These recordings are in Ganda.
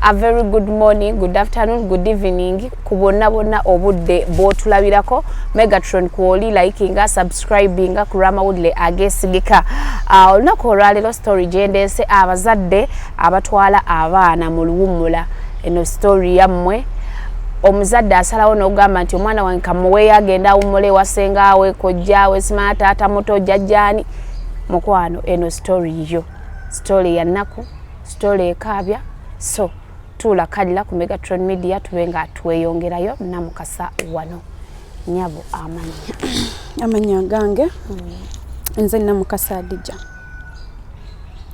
A very good morning, good afternoon, good evening ku bonna bonna obudde bw'otulabirako. Megatron kwoli likinga, subscribinga ku lw'amawulire ageesigika. Olunaku olwaleero story gyendeese, abazadde abatwala abaana mu luwummula, eno story yammwe. Omuzadde asalawo n'ogamba nti omwana wange kamuweeyo agenda awummule ewasengaawe, kojjaawe, simanya taata muto, jjajjaani. Mukwano, eno story yo, story ya nnaku, story ekaabya. So tuula kalira ku Megatron Media tube nga tweyongerayo. Namukasa wano, nyabo, amannya? Amannya gange nze Namukasa Adija.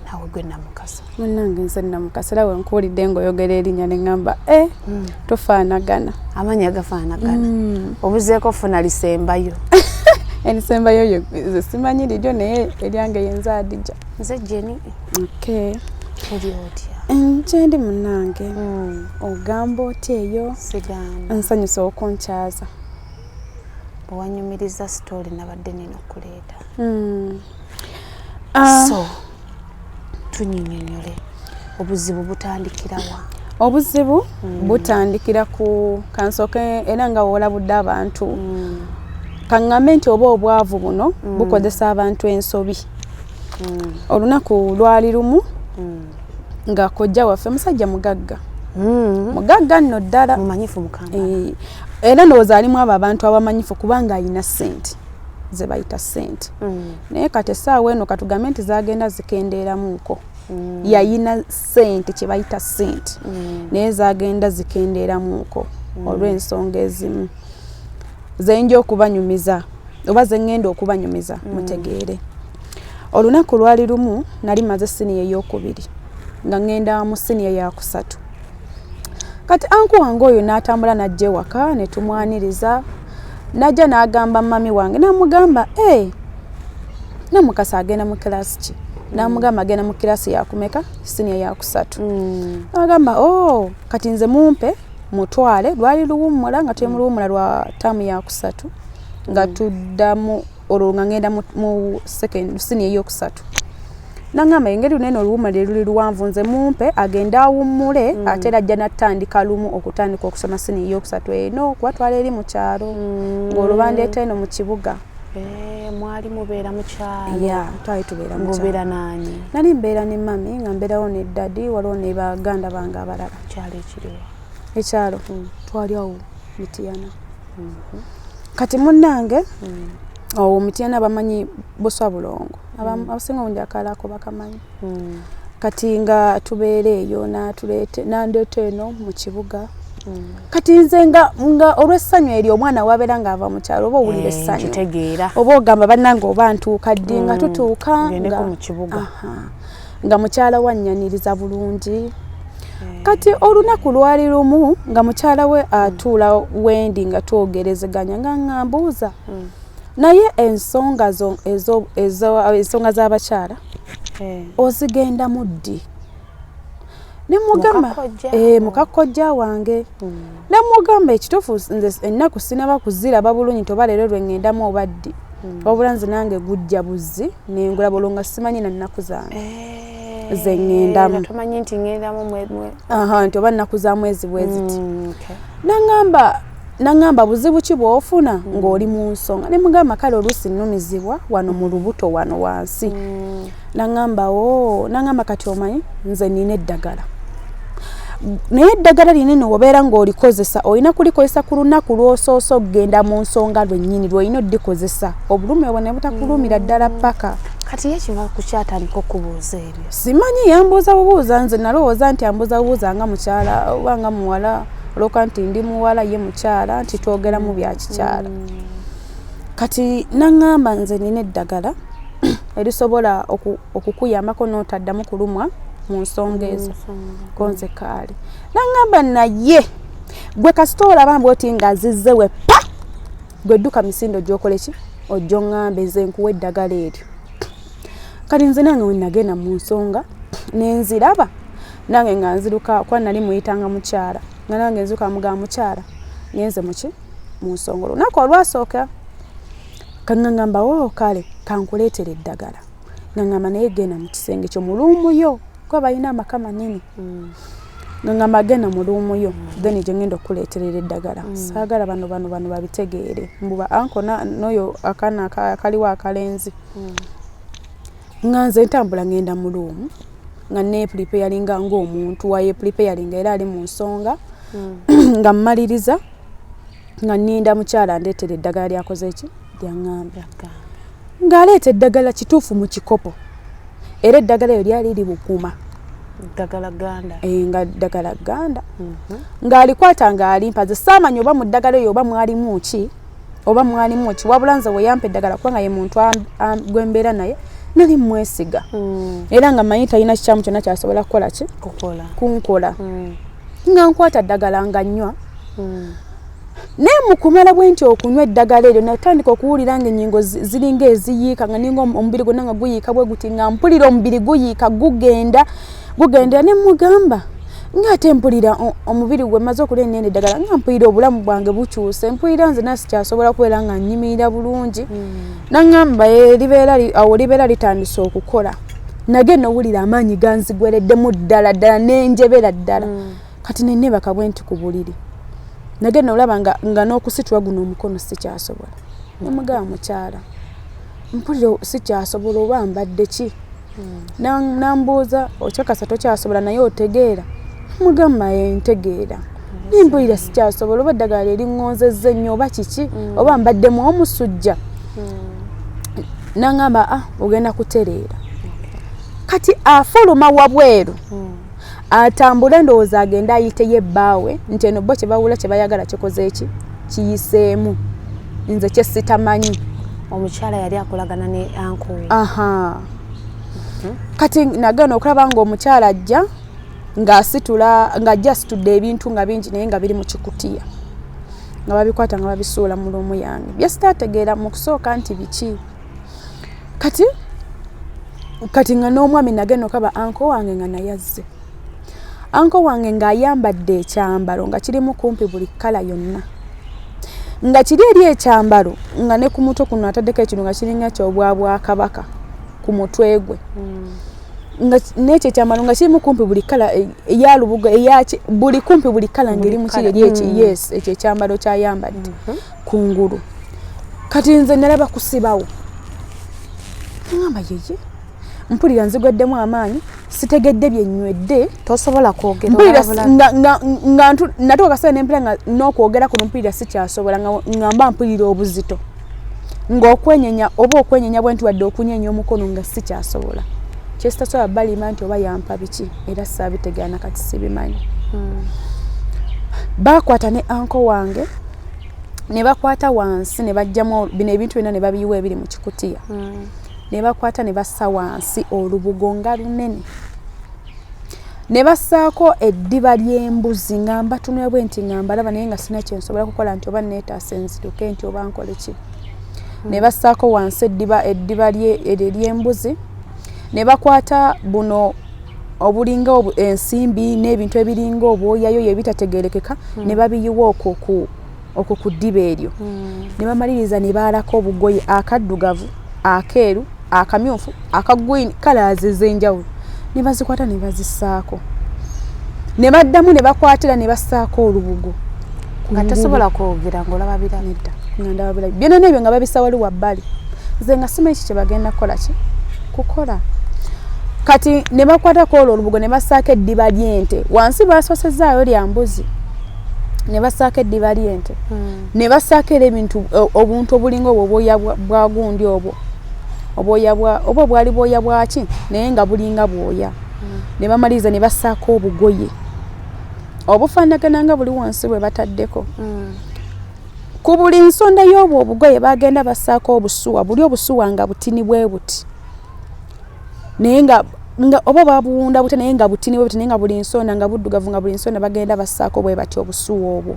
Nawe gwe Namukasa? Munnange, nze Namukasa. Era wenkuwulidde ng'oyogera erinnya ne ŋŋamba e tufaanagana. Amannya gafaanagana, obuzeeko funa lisembayo. Erisembayo yo nze simanyi liryo, naye eryange yenze Adija. Nze Jeni. Okay. Oli otya? Gyendi munnange. Ogamba otya eyo? Sigamba. Nsanyusa okunkyaza. Bwewanyumiriza story nabadde nina okuleeta. Ah, so tunyinyonyole, obuzibu butandikirawa? Obuzibu butandikira ku kansooke, era nga woolabudde abantu, kaŋŋambe nti oba obwavu buno bukozesa abantu ensobi. Olunaku lwali lumu nga kojja waffe musajja mugagga, mugagga nno ddala. Mumanyifu mu Kampala. Eh, era ndowooza alimu abo abantu abamanyifu kubanga alina ssente ze bayita ssente, naye kati essaawa eno katugambe nti zagenda zikendeeramuuko. Yayina ssente kye bayita ssente, naye zagenda zikendeeramuuko olw'ensonga ezimu zenja okubanyumiza oba zeŋŋenda okubanyumiza mutegeere. Olunaku lwali lumu nali maze siniya eyokubiri nga ŋŋenda mu siniya yakusatu. Kati uncle wange oyo n'atambula n'ajja ewaka ne tumwaniriza, n'ajja n'agamba mummy wange, n'amugamba, "E, Namukasa agenda mu kilasi ki?" N'amugamba agenda mu kilasi yakumeka, siniya yakusatu. N'agamba, "O, kati nze mumpe mutwale." Lwali luwummula, nga tuli mu luwummula lwa taamu yakusatu, nga tuddamu olwo nga ngenda mu second siniya eyokusatu. Nangamba, engeri lunene oluwummula lye luli luwanvu, nze mumpe agende awummule, ate era ajja natandika lumu okutandika okusoma siniya eyokusatu eno, kuba twala eri mu kyalo, ng'olwo bandeeta eno mu kibuga. Eh, mwali mubeera mu kyalo? Ya, twali tubeera mu kyalo. Ng'obeera naani? Nali mbeera ne mummy, nga mbeerawo ne daddy, waliwo ne baganda bange abalala. Kyalo ekiriwa? Ekyalo twali awo Mitiyana. Kati munnange, awo Mitiyana bamanyi buswa bulongo. Abasinga obungi akalako bakamanyi. Kati nga tubeera eyo, natuleete nandeeta eno mu kibuga. Kati nze nga olw'essanyu eryo omwana wabeera ng'ava mu kyalo, oba owulira Eh, essanyu, nkitegeera. oba ogamba, "Bannange, oba ntuuka ddi?" Nga tutuuka Ngendeko mu kibuga. Aha. Nga mukyala wannyaniriza bulungi. Kati olunaku lwali lumu nga mukyala we atuula wendi nga twogerezeganya, nga ŋŋambuuza, "Naye ensonga zo ensonga z'abakyala ozigendamu ddi?" Ne mugamba, Mukakojja. Eh, mukakojja wange. Ne mugamba, "Ekituufu nze ennaku sinaba kuziraba bulungi nti oba leero lwe ŋŋendamu oba ddi, wabula nze nange gujja buzzi nengulaba olwo nga simanyi na nnaku zange ze ŋŋendamu." Nga tomanyi nti ŋŋendamu Aha, nti oba nnaku za mwezi bwe ziti. Naŋŋamba, "Buzibu ki bw'ofuna ng'oli mu nsonga?" Ne mugamba, "Kale oluusi nnumizibwa wano mu lubuto wano wansi." Naŋŋamba, "O," naŋŋamba, "kati omanyi nze nina eddagala, naye eddagala linene obeera ng'olikozesa, olina kulikozesa ku lunaku lw'osoose okugenda mu nsonga lwennyini lw'olina oddikozesa, obulumi obwo ne butakulumira ddala paka." Kati ye kiva ku kyatandika okubuuza ebyo? Simanyi, yambuuza bubuuza. Nze nalowooza nti ambuuza bubuuza nga mukyala oba nga muwala, olwokuba nti ndi muwala, ye mukyala, nti twogeramu bya kikyala. Kati naŋŋamba, "Nze nina eddagala erisobola okukuyambako n'otaddamu kulumwa mu nsonga ezo." Konze kaali naŋŋamba, "Naye gwe kasita olaba mbu oti ng'azizze we pa, gwe dduka misindo gy'okole ki, ojja oŋŋambe, nze nkuwa eddagala eryo." Kati nze nange we nagenda mu nsonga nenziraba, nange nga nziruka, kuba nali muyitanga mukyala, nga nange nziruka mugamba, "Mukyala, ngenze muki, mu nsonga olunaku olwasooka." Kaŋŋamba, "O kale, kankuleetera eddagala." Nga ŋŋamba, "Naye genda mu kisenge kyo, mu room yo," kuba balina amaka manene. Nga ngamba genda mu room yo, then gye ngenda okukuleeterera eddagala. Saagala bano babitegeere, mbuba uncle n'oyo akaana akaliwo akalenzi. Nga nze ntambula ngenda mu room nga neepreparinga ng'omuntu wayepreparinga era ali mu nsonga, nga mmaliriza nga nninda mukyala andeetera eddagala lyakoze ki lyaŋŋambye. Ng'aleeta eddagala kituufu mu kikopo, era eddagala eryo lyali libukuma. Ddagala ganda. Nga ddagala ganda, ng'alikwata ng'alimpa. Nze saamanya oba mu ddagala eyo oba mwalimu ki, oba mwalimu ki, wabula nze we yampa eddagala, kubanga ye muntu gwe mbeera naye nali mwesiga, era nga mmanyi talina kikyamu kyonna kyasobola kukola ki kukola kunkola. Nga nkwata ddagala nga nnywa, naye mu kumala bwe nti okunywa eddagala eryo, natandika okuwulira nga ennyingo ziringa eziyiika, nga ninga omubiri gwonna nga guyiika bwe guti, nga mpulira omubiri guyiika, gugenda gugendera. Ne mugamba ng'ate mpulira omubiri gwe maze okulya ennene eddagala, nga mpulira obulamu bwange bukyuse, mpulira nze nasi kyasobola kubeera nga nnyimirira bulungi. Naŋŋamba libeera awo libeera litandise okukola. Nagenda owulira amaanyi ganzigwereddemu ddala ddala, nenjebera ddala. Kati nenebaka bwe nti ku buliri, nagenda olaba nga n'okusitula guno omukono sikyasobola. Nemugamba, mukyala, mpulira sikyasobola, oba mbadde ki? Nambuuza, okyakasa tokyasobola naye otegeera? Mugamba ntegeera, nimpulira sikyasobola, oba eddagala eriŋŋonzezza ennyo oba kiki, oba mbaddemu omusujja. Naŋŋamba, ah, ogenda kutereera. Kati afuluma wabweru atambule, ndowooza agende ayiteyo ebbaawe nti eno bo kyebawula kyebayagala kikoze eki kiyiseemu, nze kyesitamanyi. Omukyala yali akolagana ne uncle. Aha, kati nagenda okulaba nga omukyala ajja ng'asitula, ng'ajja asitudde ebintu nga bingi, naye nga biri mu kikutiya, nga babikwata nga babisuula mu room yange, byesitaategeera mu kusooka nti biki. Kati nga n'omwami nagenda okaba uncle wange nga naye azze, uncle wange ng'ayambadde ekyambalo nga kirimu kumpi buli colour yonna, nga kiri eri ekyambalo nga ne ku mutwe kuno ataddeko ekintu nga kiringa kyobwabwakabaka ku mutwe gwe, nga n'ekyo ekyambalo nga kirimu kumpi buli colour eyalubuga eyaki, buli kumpi buli colour ng'eri mu kiri eri eki. Yes, ekyo ekyambalo kyayambadde kungulu. Kati nze nalaba kusibawo, ngamba yeye, mpulira nzigweddemu amaanyi, sitegedde byenywedde. Tosobola kwogera. Mpulira olaba bulabi. nga natuuka kaseera nempulira nga n'okwogera kuno mpulira sikyasobola, nga mba mpulira obuzito, ng'okwenyenya oba okwenyenya bwe nti wadde okunyenya omukono nga sikyasobola. Kyesitasobola balima nti oba yampa biki, era saabitegeera na kati sibimanyi. Baakwata ne uncle wange ne bakwata wansi ne bajjamu bino ebintu byonna ne babiyiwa ebiri mu kikutiya, ne bakwata ne bassa wansi olubugo nga lunene, ne bassaako eddiba ly'embuzi, nga mbatunula bwe nti nga mbalaba, naye nga sina kyensobola kukola nti oba neetaasa enziruke nti oba nkole ki. Ne bassaako wansi eddiba eryo ery'embuzi, ne bakwata buno obulinga ensimbi n'ebintu ebiringa obwoyayo ebitategeerekeka, ne babiyiwa okwo ku ddiba eryo. Ne bamaliriza ne baalako obugoye akaddugavu, akeeru, akamyufu, akagreen, colours ez'enjawulo, ne bazikwata ne bazissaako, ne baddamu ne bakwatira ne bassaako olubugo. Nga tosobola kwogera ng'olaba birabe. Nedda, nga ndaba birabe byonna n'ebyo nga babissa wali wabbali, nze nga simanyi ki kye bagenda kukola ki kukola. Kati ne bakwatako olwo olubugo ne bassaako eddiba ly'ente wansi, basoosezaayo lya mbuzi, ne bassaako eddiba ly'ente, ne bassaako era ebintu obuntu obulinga obwo obwoya bwa gundi obwo obwoya bwa oba bwali bwoya bwaki, naye nga bulinga bwoya. Ne bamaliriza ne bassaako obugoye obufaanagana nga buli wansi bwe bataddeko. Ku buli nsonda y'obwo obugoye bagenda bassaako obusuwa, buli obusuwa nga butini bwe buti, naye nga oba babuwunda bute, naye nga butini bwe buti, naye nga buli nsonda nga buddugavu, nga buli nsonda bagenda bassaako bwe bati obusuwa obwo.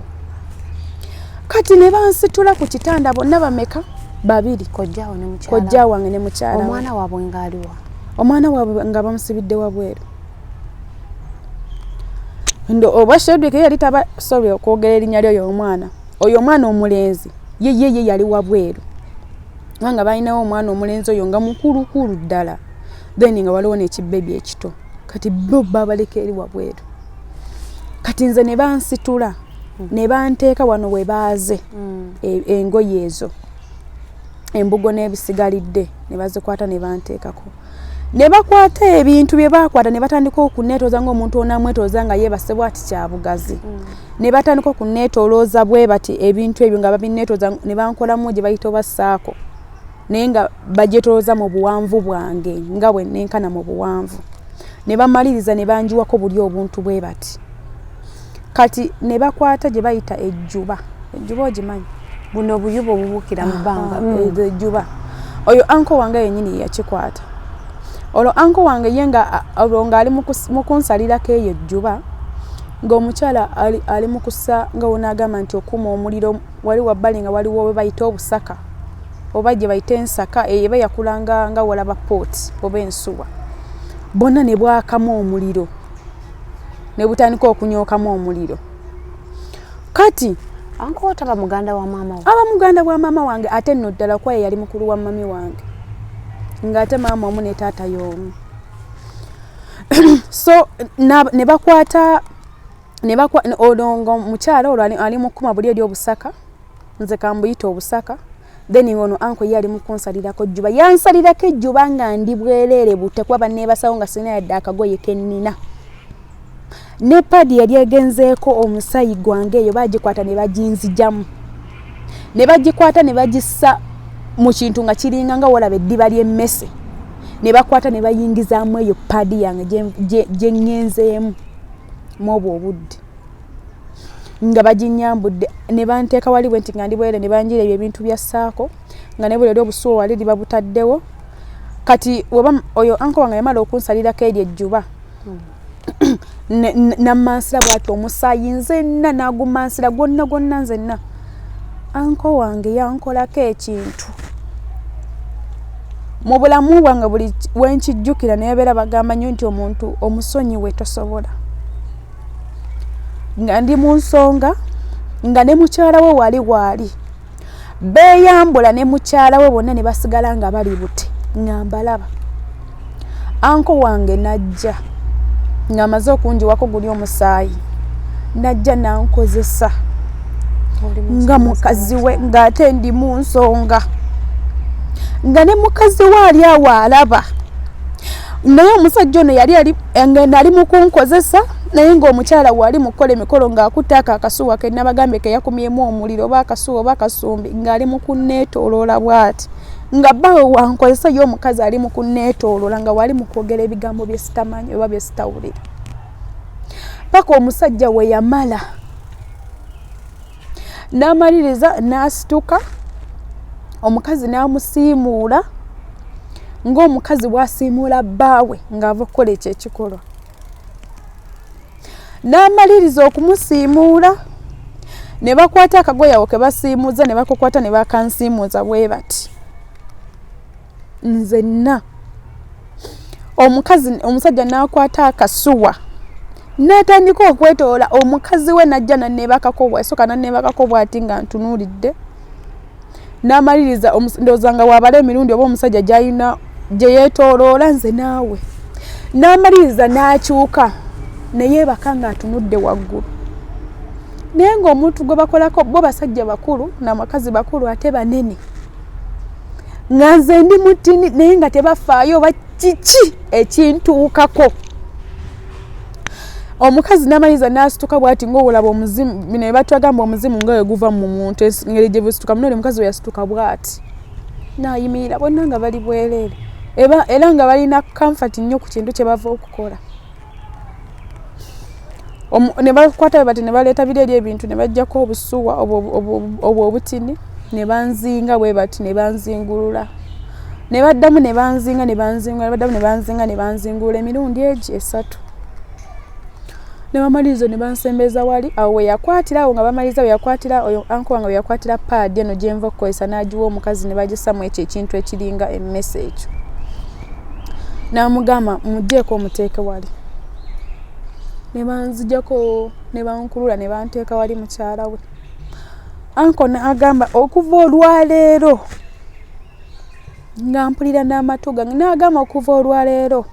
Kati ne bansitula ku kitanda bonna bameka? Babiri. Kojjaawo ne mukyala. Kojja wange ne mukyala we. Omwana waabwe ng'aliwa? Omwana waabwe nga bamusibidde wabweru. Ndo oba Shedrick ye yali taba, sorry okwogera erinnya lyoyo omwana, oyo omwana omulenzi ye yali wabweru, kubanga balinawo omwana omulenzi oyo nga mukulukulu ddala, then nga waliwo n'ekibebi ekito. Kati bo babaleka eri wabweru. Kati nze ne bansitula ne banteeka wano we baaze engoye ezo, embugo n'ebisigalidde, ne bazikwata ne banteekako, ne bakwata ebintu bye bakwata ne batandika okuneetooza ng'omuntu onaamwetooza nga yeebase bwati kyabugazi. Ne batandika okuneetoolooza bwe bati ebintu ebyo nga babineetooza, ne bankolamu gye bayita oba saako, naye nga bagyetolooza mu buwanvu bwange nga bwe nenkana mu buwanvu. Ne bamaliriza ne banjiwako buli obuntu bwe bati. Kati ne bakwata gye bayita ejjuba. Ejjuba ogimanyi? Buno obuyuba obubuukira mu bbanga. Ejjuba. Oyo uncle wange yennyini yeyakikwata. Olwo uncle wange ye nga olwo ng'ali mu kunsalirako eyo ejjuba, ng'omukyala ali mu kusa nga wonaagamba nti okuma omuliro wali wabbali nga waliwo we bayita obusaka oba gye bayita ensaka, eyo eba yakulanga nga walaba pot oba ensuwa. Bonna ne bwakamu omuliro ne butandika okunyookamu omuliro. Kati Uncle taba muganda wa maama we? Aba muganda wa maama wange, ate nno ddala kuba ye yali mukulu wa mami wange, ng'ate maama omu ne taata y'omu. So ne bakwata ono nga omukyala olwo ali mu kkuma buli eri obusaka, nze kambuyita obusaka. Then ono uncle ye ali mu kunsalirako jjuba, yansalirako ejjuba nga ndi bwereere bute, kuba banneebasawo nga sirina yadde akagoye ke nnina. Ne pad yali egenzeeko omusayi gwange eyo bagikwata ne baginzijamu, ne bagikwata ne bagissa mu kintu nga kiringa nga walaba eddiba ly'emmese, ne bakwata ne bayingizaamu eyo pad yange gye ŋŋenzeemu mu obwo obudde nga baginyambudde, ne banteeka wali bwe nti nga ndi bwereere, ne banjira ebyo ebintu bya ssaako nga ne buli eri obusuwa wali liba butaddewo. Kati weba oyo uncle wange yamala okunsalirako eryo ejjuba, nammansira bw'ati omusaayi nzenna, n'agumansira gwonna gwonna nzenna. Uncle wange yankolako ekintu mu bulamu bwange buli wenkijjukira, naye beera bagamba nnyo nti omuntu omusonyiwe tosobola. Nga ndi mu nsonga nga ne mukyala we wali waali beeyambula ne mukyala we bonna ne basigala nga bali bute nga mbalaba. Uncle wange najja ng'amaze okunjiwako guli omusaayi, najja nankozesa nga mukazi we, ng'ate ndi mu nsonga nga ne mukazi we ali awo alaba. Naye omusajja ono yali ali ngenda ali mu kunkozesa, naye ng'omukyala waali mu kukola emikolo ng'akutte ako akasuwa ke nabagambye ke yakumyemu omuliro oba akasuwa oba akasumbi, ng'ali mu kunneetooloola bw'ati nga bbawe wankozesa, ye omukazi ali mu kunneetooloola nga wali mu kwogera ebigambo bye sitamanyi oba bye sitawulira, paka omusajja we yamala n'amaliriza n'asituka, omukazi n'amusiimuula ng'omukazi bw'asiimuula bbaawe ng'ava okukola ekyo ekikolwa. N'amaliriza okumusiimuula ne bakwata akagoye awo ke basiimuuza ne bakukwata ne bakansiimuuza bwe bati nzenna. Omukazi omusajja n'akwata akasuwa n'atandika okwetoola omukazi we, n'ajja nanneebakako, bwasooka nanneebakako bw'ati nga ntunuulidde, n'amaliriza. Ndowooza nga waabala emirundi oba omusajja gy'alina gye yeetooloola nze naawe, n'amaliriza n'akyuka ne yeebaka ng'atunudde waggulu. Naye ng'omuntu gwe bakolako bo basajja bakulu n'abakazi bakulu ate banene, nga nze ndi mutini, naye nga tebafaayo oba kiki ekintuukako. Omukazi n'amaliriza n'asituka bw'ati ng'olaba omuzimu, ne batwagamba omuzimu nga we guva mu muntu engeri gye busituka munoli. Omukazi we yasituka bw'ati n'ayimirira, bonna nga bali bwereere era nga balina comfort nnyo ku kintu kye bava okukola. Ne bakwata bwe bati ne baleeta biri eri ebintu ne baggyako obusuwa obwo obutini ne banzinga bwe bati ne banzingulula, ne baddamu ne banzinga ne banzingula, ne baddamu ne banzinga ne banzingulula emirundi egi esatu, ne bamaliriza ne bansembeza wali awo we yakwatira awo nga bamaliriza we yakwatira oyo uncle wange we yakwatira pad eno gye nva okukozesa, n'agiwa omukazi ne bagissamu ekyo ekintu ekiringa emmese ekyo, n'amugamba muggyeko omuteeke wali. Ne banzigyako ne bankulula ne banteeka wali mukyala we. Uncle n'agamba okuva olwaleero, nga mpulira n'amatu gange, n'agamba okuva olwaleero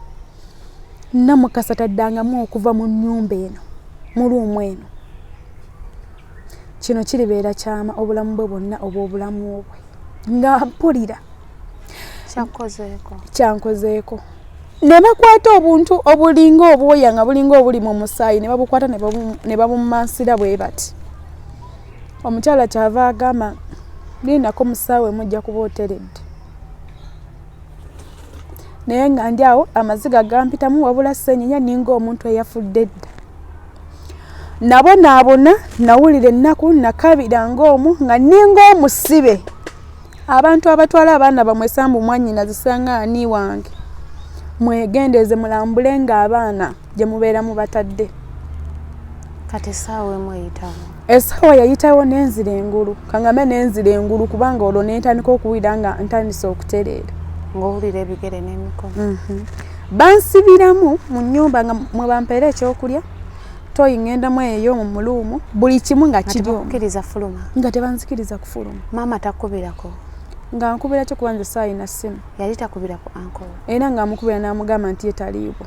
Namukasa taddangamu okuva mu nnyumba eno. Mu room eno, kino kiribeera kyama obulamu bwe bwonna obw'obulamu bwe, nga mpulira Kyakukozeeko. Kyankozeeko. Ne bakwata obuntu obulinga obwoya nga bulinga obuli mu musaayi, ne babukwata ne babumansira bwe bati. Omukyala kyava agamba, "Lindako, musaawe mujja kuba oteredde." Naye nga ndi awo, amaziga gampitamu, wabula ssenyinya, ninga omuntu eyafudde edda. Nabonaabona, nawulira ennaku, nakabira ng'omu nga ninga omusibe. Abantu abatwala abaana bamwe sambu mwannyina zisanga ani wange, mwegendeeze, mulambule ng'abaana gye mubeera mubatadde. Kati essaawa emu eyitawo. Essaawa yayitawo, nenzira engulu, kaŋŋambe nenzira engulu, kubanga olwo nentandika okuwulira nga ntandise okutereera. Ng'owulira ebigere n'emikono. Bansibiramu mu nnyumba nga mwe bampeera ekyokulya, toyi ŋŋendamu eyo mu mu room, buli kimu nga nga kiri omwo. Tebakukkiriza fuluma. Nga tebanzikiriza kufuluma. Maama takubirako? Nga nkubira kyo, kuba nze saayina ssimu. Yali takubira ku uncle? Era ng'amukubira n'amugamba nti ye taliiwo.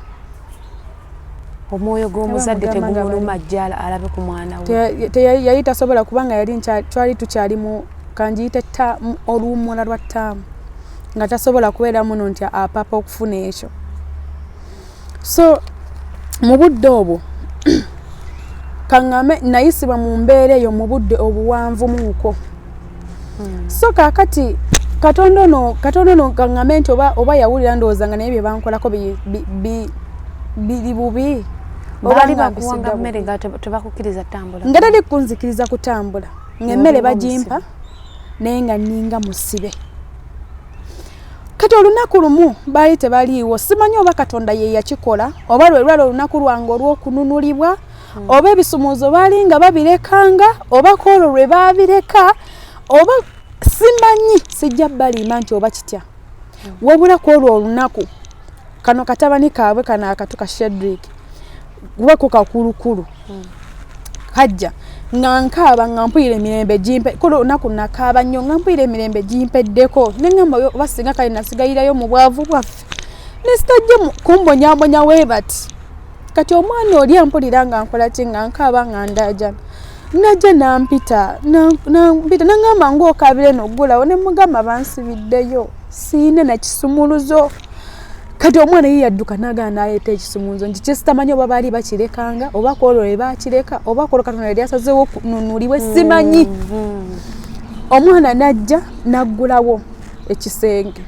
Omwoyo gw'omuzadde Tebamugamba nga tegumuluma ajja alabe ku mwana we? Yali tasobola, kubanga yali twali tukyali mu kanjiyite oluwummula lwa ttaamu, nga tasobola kubeera muno nti apapa okufuna ekyo. So mu budde obwo, kaŋŋambe nayisibwa mu mbeera eyo mu budde obuwanvumuuko. So kaakati Katonda ono kaŋŋambe nti oba yawulira, ndowooza nga naye bye bankolako biri bubi, oba Baali nga bakuwanga mpisiddwa mmere bubi. nga tebakukkiriza ttambula? Nga teri kunzikiriza kutambula, ng'emmere Ng'olinga bagimpa, naye nga nninga musibe. Kati olunaku lumu baali tebaliiwo, simanyi oba Katonda ye yakikola, oba lwe lwali olunaku lwange olw'okununulibwa, oba ebisumuuzo baali nga babirekanga, oba kwolwo lwe baabireka, oba simanyi, sijja balimba nti oba kitya. Wabula kwolwo olunaku, kano katabani kaabwe kano akato ka Shedrick, kuba ko kakulukulu, kajja nga nkaaba, nga mpulira emirembe gimpe. Kolo olunaku nakaaba nnyo, nga mpulira emirembe gimpeddeko, neŋŋamba oba singa kale nasigayirayo mu bwavu bwaffe, nesitajja kumbonyabonya we bati. Kati omwana oli ampulira nga nkola ki, nga nkaaba, nga ndaajana, najja nampita, nampita naŋŋamba, "Ngaokaabire noggulawo?" Ne mugamba, "Bansibiddeyo, siina nakisumuluzo." Kati omwana ye yadduka nagana naleeta ekisumuluzo, nti kyesitamanyi oba baali bakirekanga, oba kwolwo lwe bakireka, oba kwolwo Katonda yali asazeewo kununulibwe, simanyi. Omwana najja naggulawo ekisenge,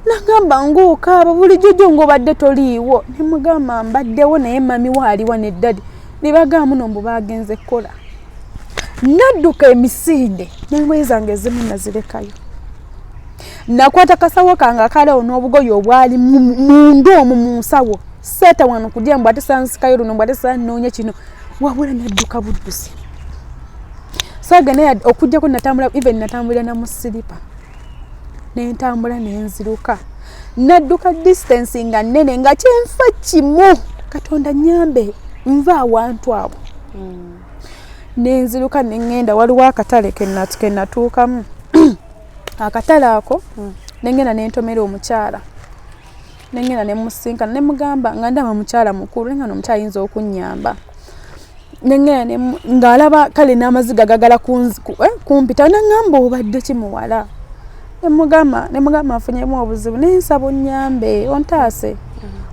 nagamba, "Ngaokaaba, bulijjo gyo ngaobadde toliiwo." Nemugamba, "Mbaddewo, naye mummy waaliwa ne daddy?" Ne bagamba muno mbu bagenze kukola. Nadduka emisinde n'engoye zange ezimu nazirekayo, nakwata kasawo kange akaliwo n'obugoye obwali munda omwo mu nsawo, seeta wano kudya mbu ate sansikayo luno, mbu ate sanoonya kino, wabula nadduka buddusi. Saagenda okugjako natambula, even natambulira na mu siripa, nentambula nenziruka, nadduka distance nga nnene, nga kyenfa kimu, Katonda nyambe nva awantu awo. Nenziruka neŋŋenda, waliwo akatale kenatuukamu, akatale ako nengenda nentomera omukyala, nengenda nemusinkana, nemugamba nga ndaba mukyala mukulu, nenga omukyala ayinza okunyamba. Nengenda ng'alaba kale n'amaziga gagala kumpita, naŋŋamba, "Obadde ki, muwala?" Nemugamba, "Nfunyemu obuzibu, naye nsaba onnyambe, ontaase,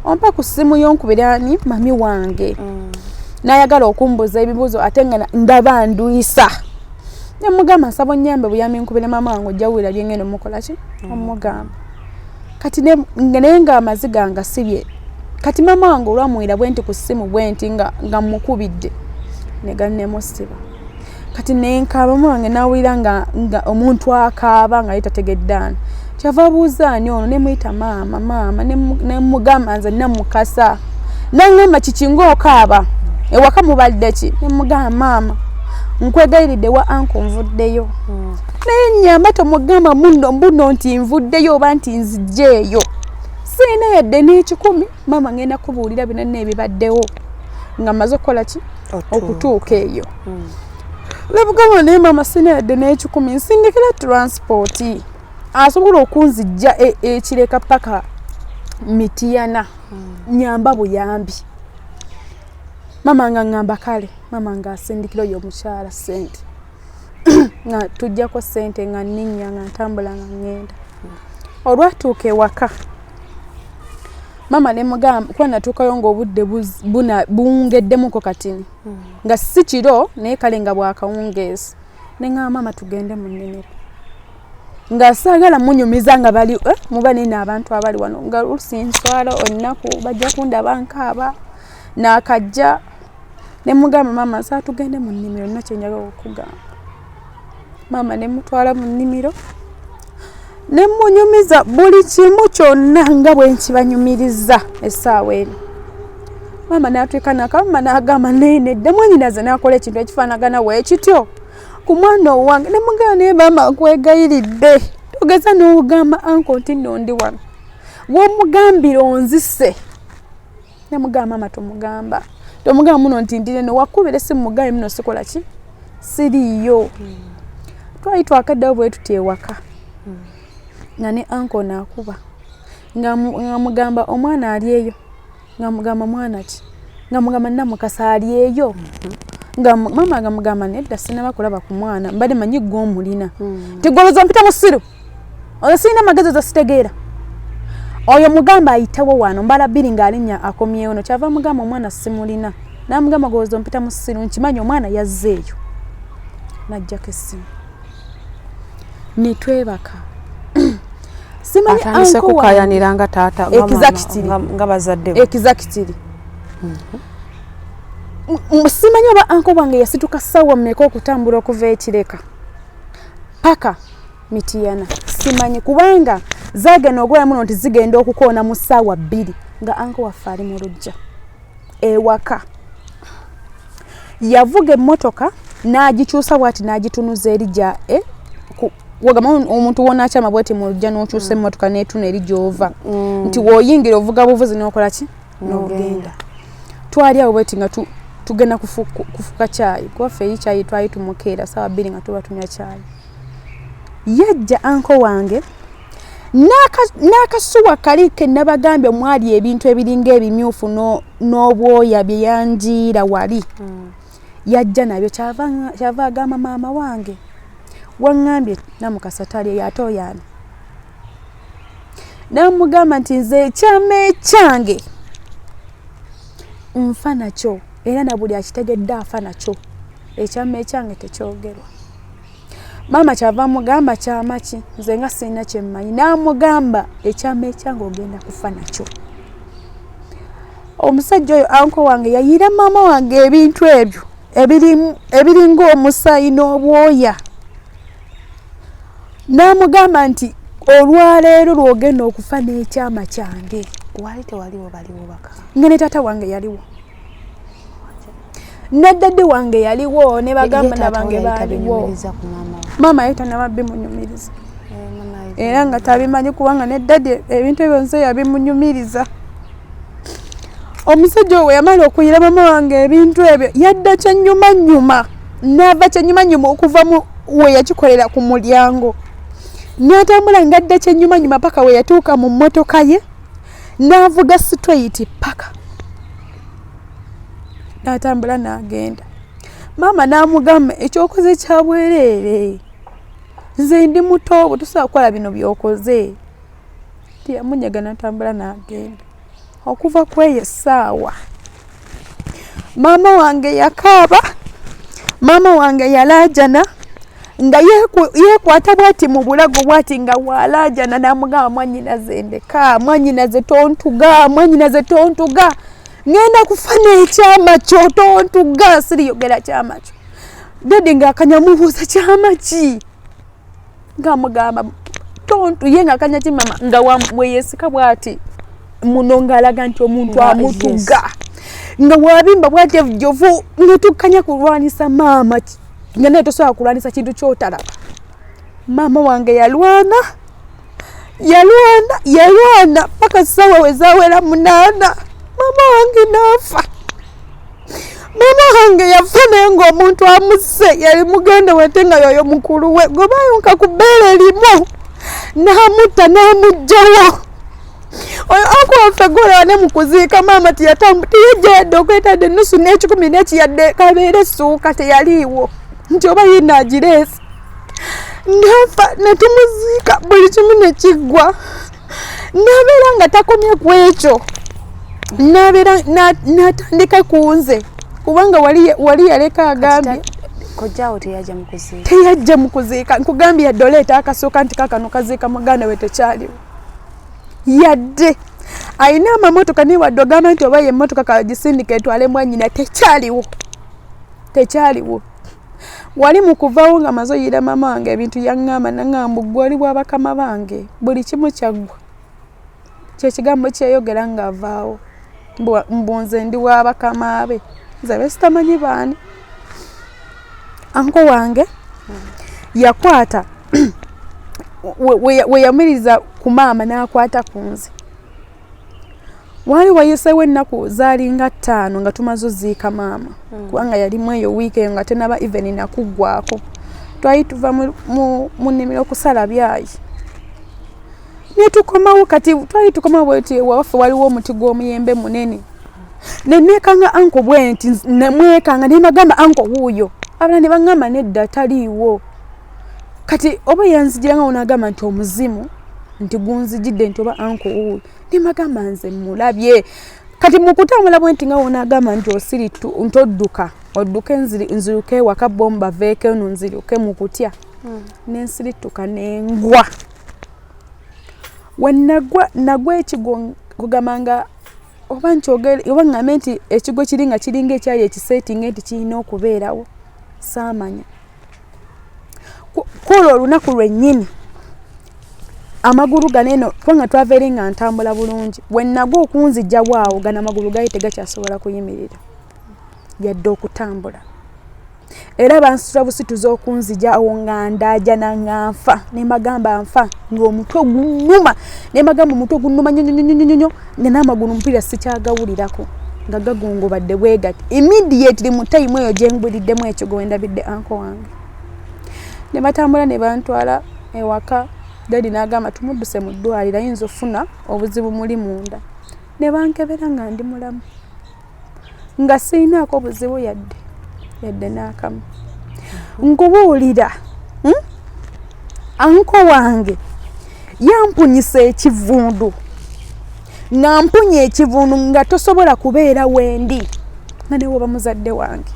ompe ku ssimu yonkubira ani, mummy wange." N'ayagala okumbuuza ebibuuzo, ate nga ndaba ndwisa. Nemugamba, "Nsaba onnyambe buyambi, nkubire maama wange, ojja wulira byengenda omukola ki, omugamba." Kati naye nga amaziga nga sibye. Kati maama wange olwamuwira bwe nti ku ssimu bwe nti nga mukubidde, ne gannemusiba. Kati nenkaaba, maama wange nawulira nga omuntu akaaba nga ye tategedde ani, kyava abuuza, "Ani ono?" Nemuyita, "Maama, maama." Nemugamba, "Nze Namukasa." Naŋŋamba, "Kiki ngaokaaba? Ewaka mubadde ki?" Nemugamba, "Maama, nkwegayiridde, wa uncle nvuddeyo, naye nyamba tomugamba muno mbuno nti nvuddeyo oba nti nzijjeeyo. Siina yadde n'ekikumi. Maama, ngenda kubuulira byonna ebibaddewo nga mmaze okukola ki, okutuuka eyo." Nebugamba, "Naye maama, sina yadde n'ekikumi, nsindikira transport asobola okunzijja ekireka paka Mitiyana, nyamba buyambi." Maama nga ŋŋamba kale, maama nga asindikira oyo omukyala ssente, nga tujjako ssente, nga nninnya, nga ntambula, nga ŋŋenda. Olwatuuka ewaka, maama ne mugamba, kuba natuukayo ng'obudde buwungeddemuko katini, nga si kiro naye kale nga bwakawungeezi. Ne ŋŋamba maama tugende mu nnimiro, nga saagala munyumiza nga bali muba nina abantu abali wano, nga oluusi nswala olunaku bajja kundaba nkaaba naakajja. Ne mugamba, maama nsaba tugende mu nnimiro, nina kye njagala okugamba. Maama ne mutwala mu nnimiro ne munyumiza buli kimu kyonna nga bwe nkibanyumiriza essaawa eno. Maama n'atuuka nakama n'agamba, naye nedda, mwannyinaze n'akola ekintu ekifaanagana weekityo ku mwana owange. Ne mugamba, naye maama nkwegayiridde, togeza n'ogamba uncle nti nno ndi wano, w'omugambira onzise. Ne mugamba, maama tomugamba, tomugamba muno nti ndi neno, wakubira essimu mugambe muno sikola ki, siriiyo. Twali twakaddayo bwe tuti ewaka, nga ne uncle naakuba nga mugamba omwana ali eyo, nga mugamba mwana ki, nga mugamba Namukasa ali eyo, nga maama nga mugamba nedda, sinaba kulaba ku mwana, mbadde manyi gwe omulina. Nti goloza ompita musiru, oyo sirina magezi ozo sitegeera, oyo mugamba ayitewo wano mbala bbiri ng'alinnya akomyewo no. Kyava mugamba omwana simulina, n'amugamba goloza ompita musiru, nkimanyi omwana yazzeeyo. N'ajjako essimu ne twebaka. Simanyi atandise uncle wange kukayanira nga taata nga mama, Exactly. nga bazadde bo. Exactly. Simanyi oba uncle wange yasituka ssaawa mmeka okutambula okuva ekireka paka Mitiyana, simanyi, kubanga zaagenda okubeera muno nti zigenda okukoona mu ssaawa 2 nga uncle waffe ali mu luggya ewaka. Yavuga emmotoka n'agikyusa bw'ati n'agitunuza eri gya wagamba omuntu wonaakyama bweti mu luggya n'okyusa emmotoka n'etuna eri gy'ova, nti w'oyingira ovuga buvuzi n'okola ki, n'ogenda. Twali awo bweti nga tugenda kufuka kyayi, kuba ffe eri kyayi twali tumukeera saawa 2 nga tuba tunywa kyayi. Yajja uncle wange n'akasuwa kali ke nabagambye omwali ebintu ebiringa ebimyufu n'obwoya bye yanjiira wali, yajja nabyo. Kyava agamba maama wange, waŋŋambye Namukasa tali eyo, ate oyo ani? Namugamba nti nze ekyama ekyange nfa nakyo, era na buli akitegedde afa nakyo, ekyama ekyange tekyogerwa. Maama kyava amugamba, kyama ki? Nze nga sirina kyemmanyi. N'amugamba ekyama ekyange ogenda kufa nakyo. Omusajja oyo uncle wange yayiira maama wange ebintu ebyo ebiringa omusaayi n'obwoya, n'amugamba nti olwaleero lwogenda okufa n'ekyama kyange. Wali tewaliwo baliwo baka? Nga ne taata wange yaliwo, ne daddy wange yaliwo, ne bagamba Ye taata nabange we yali baaliwo. tabinyumiriza ku maama we? Maama ye tanaba bimunyumiriza. Maama era nga tabimanyi, kubanga ne daddy ebintu ebyo nze yabimunyumiriza. Omusajja oyo yamala okuyira mama wange ebintu ebyo, yadda kyenyumanyuma, n'ava kyenyumanyuma okuva mu we yakikolera ku mulyango, n'atambula ng'adda kyenyumanyuma paka we yatuuka mu mmotoka ye, n'avuga straight paka n'atambula n'agenda. Maama n'amugamba, ekyokoze kya bwereere, nze ndi muto, bwe tusobola kukola bino by'okoze. Tiyamunyega n'atambula n'agenda. Okuva ku eyo essaawa maama wange yakaaba, maama wange yalaajana nga yeekwata bwati mu bulago bwati nga walaajana, n'amugamba, mwannyinaze ndeka, mwannyinaze tontuga, mwannyinaze tontuga, ŋŋenda kufa n'ekyama kyo, tontuga, siriyogera kyama kyo. Daddy ng'akanya mubuuza kyama ki, ng'amugamba tontu, ye ng'akanya ki mama nga bwe yeesika bw'ati muno ng'alaga nti omuntu amutuga, nga wabimba bw'ati evjovu, nga tukkanya kulwanisa maama, nga naye tosobola kulwanisa kintu ky'otalaba. Maama wange yalwana, yalwana, yalwana paka ssaawa we zaawera 8, maama wange n'afa. Maama wange yafa naye ng'omuntu amusse yali muganda we, ate nga yoyo mukulu we gwe baayonka ku bbeere limu, n'amutta n'amuggyawo. Oyo uncle waffe gwolaba ne mu kuziika maama teyajja yadde okwetadde ennusu n'ekikumi n'ekiyadde kabeera essuuka, teyaliiwo nti oba yina agireese. Nafa ne tumuziika, buli kimu ne kiggwa. Nabeera nga takomye ku ekyo, nabeera n'atandika ku nze, kubanga wali yaleka agambye Kojjaawo teyajja mu kuziika. Teyajja mu kuziika. Nkugambye, yadde oleeta akasooka nti kakano kaziika muganda we, tekyaliwo. Yadde ayina amamotoka, naye wadde ogamba nti oba ye emmotoka kagisindika etwale mwannyina, tekyaliwo, tekyaliwo. Wali mu kuvaawo nga maze oyira maama wange ebintu, yaŋŋamba, naŋŋamba, "Ggwe oli bwabakama bange, buli kimu kyaggwa." Kyekigambo kyeyogera ng'avaawo, mbu nze ndi wabakama be, nze besitamanyi baani. Uncle wange yakwata we yamiriza ku maama n'akwata ku nze. Waali wayiseewo ennaku zaalinga 5 nga tumaze oziika maama, kubanga yalimu eyo wiiki eyo nga tenaba even nakuggwako. Twali tuva mu nnimiro okusala byayi ne tukomawo. Kati twali tukomawo bweti, waffe waliwo omuti gw'omuyembe munene, neneekanga uncle bwe nti, nemwekanga, nemagamba, "Uncle wuuyo." Abalala ne baŋŋamba, "Nedda, taliiwo." Kati oba yanzijiranga onagamba nti omuzimu nti gunzijidde, nti oba uncle wuuyo, nemagamba, "Nze mulabye." Kati mukutambula bwe nti nga wonaagamba nti osiri nti odduka, odduke, nziruke ewaka, bomu baveeko eno, nziruke mu kutya, nensirituka nengwa. Wenagwa, nagwa ekigwo, kugamba nga oba nkyogere oba ŋŋambe nti ekigwo kiri nga kiringa ekyali ekiseetinga nti kirina okubeerawo, saamanya. Kwolwo olunaku lwennyini amagulu gano eno, kubanga twava eri nga ntambula bulungi, wenagwa okunzijja waawo, gano amagulu gaali tegakyasobola kuyimirira yadde okutambula. Era bansitula busituza okunzija awo nga ndaajana nga nfa. Nembagamba nfa, ng'omutwe gunnuma, nembagamba omutwe gunnuma nnyo, nga n'amagulu mpulira sikyagawulirako, nga gagongobadde bwe gati. Immediately mu time eyo gyengwiriddemu ekigo, wendabidde uncle wange, ne batambula ne bantwala ewaka. Daddy n'agamba, "Tumudduse mu ddwaliro, ayinza ofuna obuzibu muli munda." Ne bankebera nga ndi mulamu, nga sirinaako buzibu yadde yadde n'akamu. Nkubuulira, Uncle wange yampunyisa ekivundu, nga mpunya ekivundu nga tosobola kubeera wendi nga newoba muzadde wange.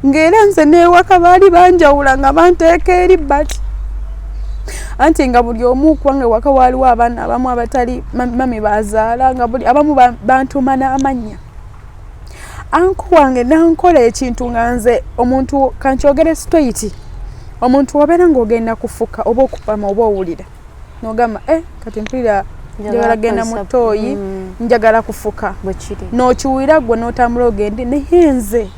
Ng'era nze neewaka baali banjawula nga banteeka eri bati, anti nga buli omu, kubanga ewaka waaliwo abaana abamu abatali mami bazaala, nga buli abamu bantuuma n'amannya. Uncle wange nankola ekintu nga nze omuntu kankyogere straight, omuntu obeera ng'ogenda kufuka oba okupama oba owulira nogamba, "Eh, kati mpulira njagala genda mu ttooyi, njagala kufuka." N'okiwulira gwe n'otambula ogende. Naye nze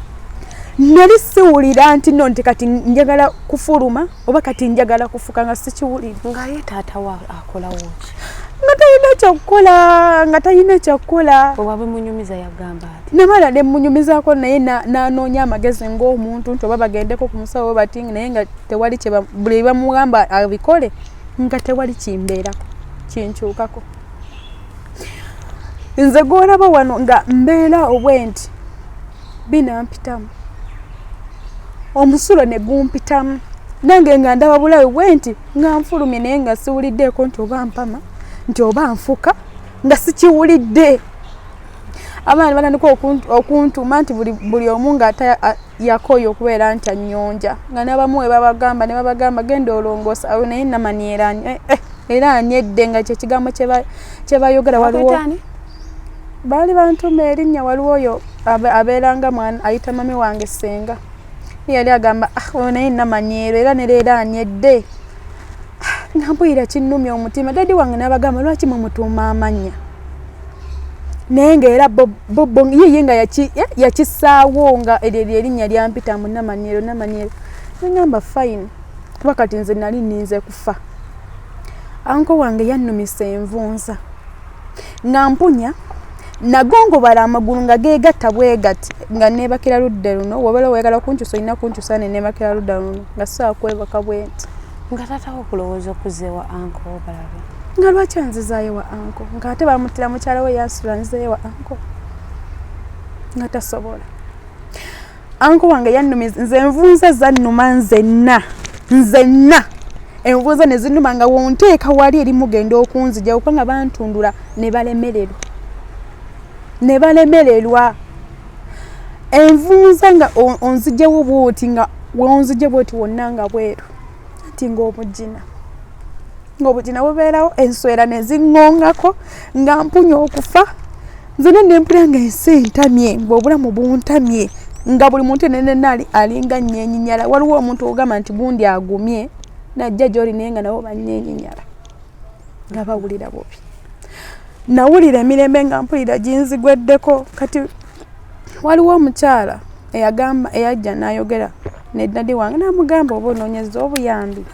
nali siwulira nti no, nti kati njagala kufuluma oba kati njagala kufuka, nga sikiwulira. Nga ye taata wa akolawo ki? Nga talina kyakukola, nga talina kyakukola. Oba bwemunyumiza yagamba ati? Namala nemunyumizaako, naye n'anoonya amagezi ng'omuntu nti oba bagendeko ku musawo bati, naye nga tewali buli bamugamba abikole, nga tewali kimbeerako kinkyukako. Nze gwolaba wano nga mbeera obwe nti binampitamu, omusulo ne gumpitamu, nange nga ndaba bulabe bwe nti nga nfulumye, naye nga siwuliddeeko nti oba mpama, nti oba nfuka, nga sikiwulidde. Abaana batandika okuntuma nti buli omu nga yakooye okubeera nti annyonja, nga n'abamu we babagamba ne babagamba, "Genda olongoosa awo." Naye namani era eh, era anyedde, nga kyekigambo kye bayogera. Waliwo baali bantuma erinnya, waliwo oyo abeeranga mwana ayita mami wange senga, yali agamba, "Ah, oyo naye namanyeero era ne leero anyedde." Ah, nga mpulira kinnumya omutima. Daddy wange n'abagamba, "Lwaki mumutuuma amannya?" Naye ngaera bobo yeye nga yakissaawo nga eryo eryo erinnya lyampita mu namanyeero, namanyeero. Neŋŋamba, "Fine," kuba kati nze nali nninze kufa. Uncle wange yannumisa envunza nga mpunya, nagongobala amagulu nga geegatta bwegati, nga neebakira ludda luno. Wabeera wayagala kunkyusa, olina kunkyusa, ne neebakira ludda luno, nga sobola kwebaka bwe nti. Nga taatawo okulowooza okuzeewa uncle balabe? Nga lwaki anzizaayo wa uncle, ng'ate bamuttira mukyala we, yansula nzizeeyo wa uncle, nga tasobola. Uncle wange yannumiza nze, envunza zannuma nzenna nzenna, envunza ne zinnuma nga wonteeka wali eri mugenda okunzija, kubanga bantundula ne balemererwa, ne balemererwa. Envunza nga onzijewo bwoti, nga wonzije bwoti wonna nga bweru, nti ng'obugina, ng'obugina bubeerawo, enswera ne ziŋŋongako nga mpunya okufa. Nze ne nempulira nga ensi entamye, ng'obulamu buntamye, nga buli muntu nenena ali alinga nnyenyinyala. Waliwo omuntu ogamba nti gundi agumye najja gy'oli, naye nga nabo bannyenyinyala, nga bawulira bubi. Nawulira emirembe nga mpulira ginzigweddeko. Kati waliwo omukyala eyagamba, eyajja n'ayogera ne daddy wange, n'amugamba, "Oba onoonyeza obuyambi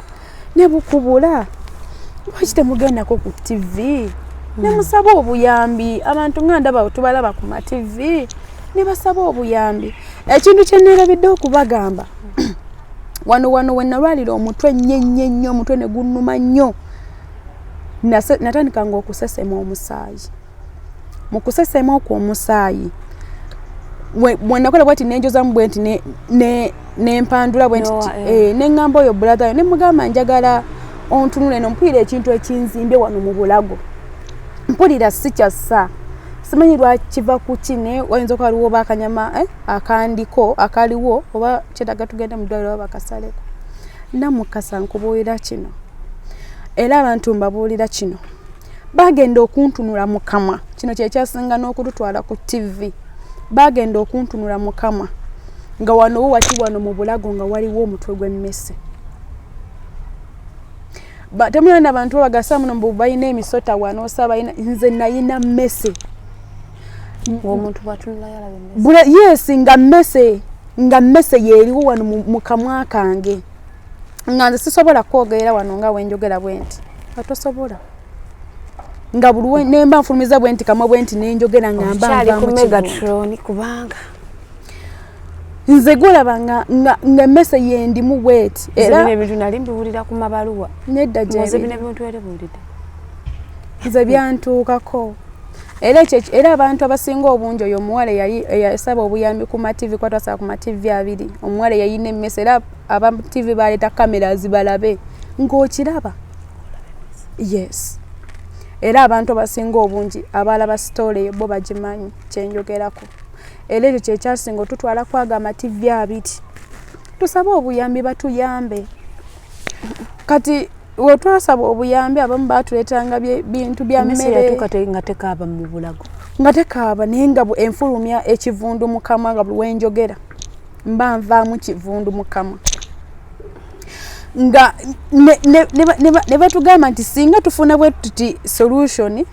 ne bukubula, lwaki temugendako ku TV ne musaba obuyambi? Abantu nga ndaba tubalaba ku ma TV ne basaba obuyambi." Ekintu kye neerabidde okubagamba wano, wano we nalwalira omutwe nnyo nnyo nnyo, omutwe ne gunnuma nnyo, natandikanga okusesema omusaayi. Mu kusesema okwo omusaayi, bwe nakola bwati, nenjozamu bwe nti, nempandula bwe nti, neŋŋamba oyo brother yo, ne mugamba, "Njagala ontunule eno, mpulira ekintu ekinzimbye wano mu bulago, mpulira si kyassa, simanyi lwakiva kuki, naye wayinza okuba waliwo oba akanyama akandiko akaliwo, oba kyetaaga tugende mu ddwaliro oba bakasaleko." Namukasa, nkubuulira kino, era abantu mbabuulira kino, bagenda okuntunula mu kamwa, kino kyekyasinga n'okututwala ku TV, bagenda okuntunula mu kamwa nga wano wo wati wano mu bulago nga waliwo omutwe gw'emmese. Temulina abantu babagasa muno mbu balina emisota wano, osa balina, nze nayina mmese. Omuntu bwatunulayo alaba emmese. Yes, nga mmese, nga mmese yeeriwo wano mu kamwa kange, nga nze sisobola kwogerera wano nga wenjogera bwe nti, nga tosobola, nga buli nemba nfulumiza bwe nti kamwa bwe nti nenjogera nga mba Okyali ku nvaamu kivundu. Megatron, kubanga Nze gwolaba nga emmese yendimu bweti. era era bino ebintu nali mbiwulira ku mabaluwa. Nedda. Nze bino Gyebiri. ebintu era biwulidde. Nze byantuukako era ekyo, era abantu abasinga obungi, oyo omuwala eyali eyasaba obuyambi ku ma TV, kuba twasaba ku ma TV abiri, omuwala eyayina emmese, era aba TV baleeta cameras balabe ng'okiraba. Yes, era abantu abasinga obungi abalaba story eyo bo bagimanyi kyenjogerako. Era ekyo kyekyasinga otutwala kwaga ama TV abiri tusabe obuyambi, batuyambe. Kati wetwasaba obuyambi, abamu batuleetanga bintu bya Emmese mmere. Yatuuka nga tekaaba mu bulago? Nga tekaaba, naye nga enfulumya ekivundu mu kamwa, nga buli wenjogera mba nvaamu kivundu mu kamwa, nga ne batugamba nti singa tufuna bwe tuti solution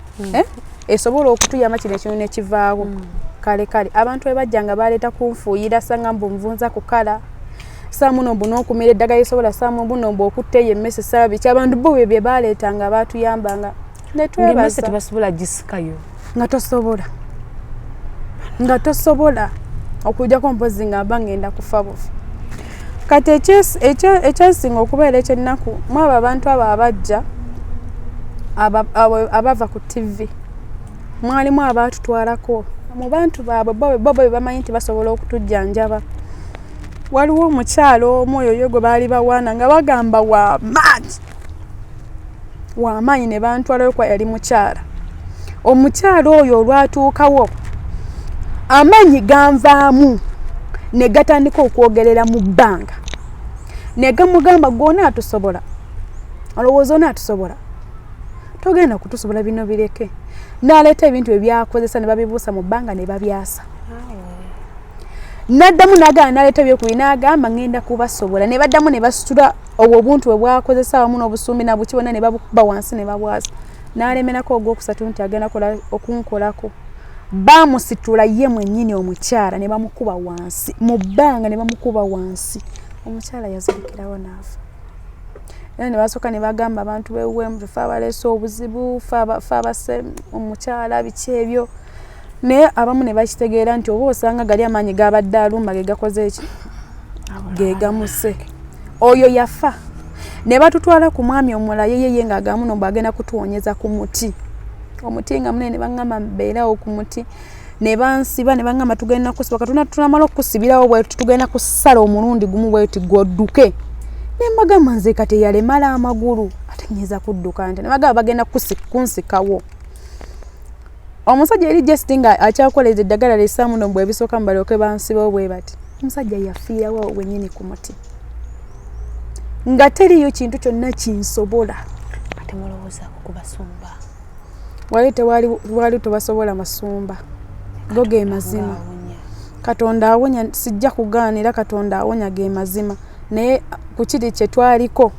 esobola okutuyamba kino ekintu nekivaawo. Kale kale abantu bwe bajja nga baleeta kunfuuyira, sanga mbu nvunza kukala saamu mbu n'okumira eddagala lisobola saamu buno mbu okutta eyo emmese, saa biki. Abantu bo bye bye baleetanga batuyambanga. Ng'emmese Netwebaza. tebasobola gisikayo? Nga tosobola, nga tosobola okujjako mpozi nga mba ngenda kufa bufu. Kati ekyasinga okubeera ekyennaku, mu abo abantu abo abajja abava ku TV, mwalimu abaatutwalako mu bantu baabwe bo bwe bamanyi nti basobola okutujjanjaba. Waliwo omukyalo omu oyo ye gwe baali bawaana nga bagamba wamaanyi, wamaanyi, ne bantwalayo kuba yali mukyala. Omukyala oyo olwatuukawo, amaanyi ganvaamu ne gatandika okwogerera mu bbanga, ne gamugamba, "Gwona atusobola, olowooza ona atusobola? Togenda kutusobola, bino bireke." N'aleeta ebintu ebyakozesa ne babibuusa mu bbanga ne babyasa. Naddamu n'agamba, n'aleeta ebyokubiri n'agamba, "Ngenda kubasobola." Ne baddamu ne basitula obwo obuntu bwe bwakozesa wamu n'obusumbi nabuki bwonna ne babukuba wansi ne babwasa. N'alemerako ogwokusatu nti agenda okunkolako, baamusitula ye mwennyini omukyala ne bamukuba wansi mu bbanga, ne bamukuba wansi, omukyala yazirikirawo n'afa. Era ne basooka ne bagamba abantu bewemu, "Fe abaleese obuzibu, fe abasse omukyala," biki ebyo. Naye abamu ne bakitegeera nti oba osanga gali amaanyi gabadde alumba ge gakoze eki, ge gamuse. Oyo yafa. Ne batutwala ku mwami omulala, yeyeye ng'agamba muno mbu agenda kutuwonyeza ku muti, omuti nga munene. Ne baŋŋamba mbeerawo ku muti, ne bansiba, ne baŋŋamba tugenda kusiba katuna, tunamala okusibirawo bwetuti, tugenda kusala omulundi gumu bwetuti gwodduke. Ne mbagamba nze kati eyalemala amagulu ate nyinza kudduka nti? Ne bagamba bagenda kunsikawo. Omusajja eri just nga akyakoleza eddagala lisaamu no bwe bisooka mubalyoke bansibawo bwe bati. Omusajja yafiirawo wenyini ku muti nga teriyo kintu kyonna kinsobola. Ate mulowoozaako ku basumba? Wali tewali, wali tebasobola masumba go, ge mazima. Ng'awonya. Katonda awonya, sijja kugaana, era Katonda awonya, ge mazima. Naye ku kiri kye twaliko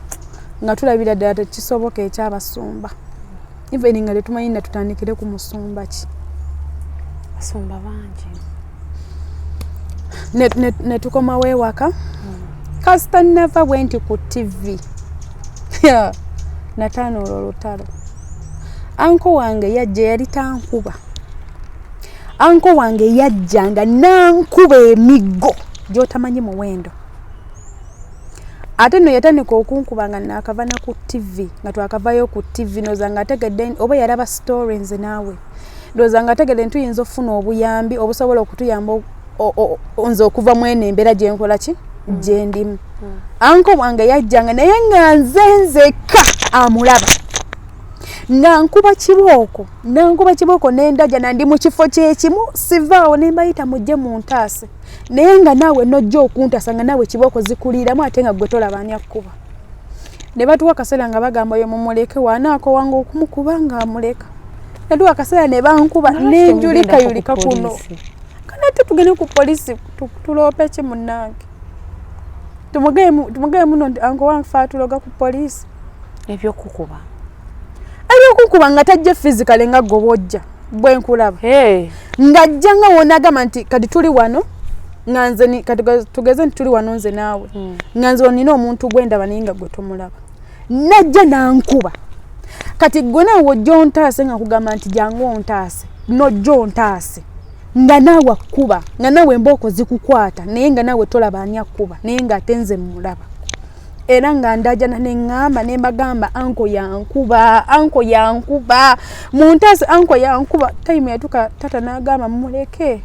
nga tulabira ddala tekisoboka ekyabasumba, even nga tetumanyi na tutandikire ku musumba ki. Basumba bangi. Ne tukomawo ewaka. Kasita nava bwe nti ku TV, natanuula olutalo. Uncle wange yajja, yali tankuba. Uncle wange yajja nga nankuba emiggo gy'otamanyi muwendo. Ate nno yatandika okunkuba nga naakava na ku TV, nga twakavayo ku TV. Ndowooza nga ategedde oba yalaba story nze naawe, ndowooza nga ategedde nti tuyinza okufuna obuyambi obusobola okutuyamba nze okuva mu eno embeera gyenkola ki gyendimu. Uncle wange yajjanga, naye nga nze nzekka amulaba nga nkuba kibooko, nankuba kibooko nendaja nandi mu kifo kyekimu, sivaawo. Ne mbayita, mujje muntaase. Naye nga naawe nojja okuntaasa nga naawe kibooko zikuliiramu, ate nga gwe tolaba ani akkuba. Ne batuwa akaseera nga bagamba oyo mumuleke, wanaakowanga okumukuba nga amuleka. Natuwa akaseera ne bankuba nenjulikayulika kuno. Kanate tugende ku polisi tuloope ki munnange? Tumugaye muno nti uncle wange fe atuloga ku polisi. Ebyokukuba. Ebyokukuba nga tajja physically nga gwe bwojja bwe nkulaba, ng'ajja nga wonagamba nti kati tuli wano nga nze kati tugeze nti tuli wano nze naawe, nga nze onina omuntu gwendaba naye nga gwe tomulaba, najja nankuba. Kati gwe naawe ojja ontaase, nga nkugamba nti jangu ontaase, nojja ontaase nga naawe akkuba, nga naawe embooko zikukwata, naye nga naawe tolaba ani akkuba, naye ng'ate nze mmulaba. Era nga ndajana neŋŋamba ne mbagamba uncle yankuba, uncle yankuba, muntaase, uncle yankuba. Time yatuka tata n'agamba mumuleke,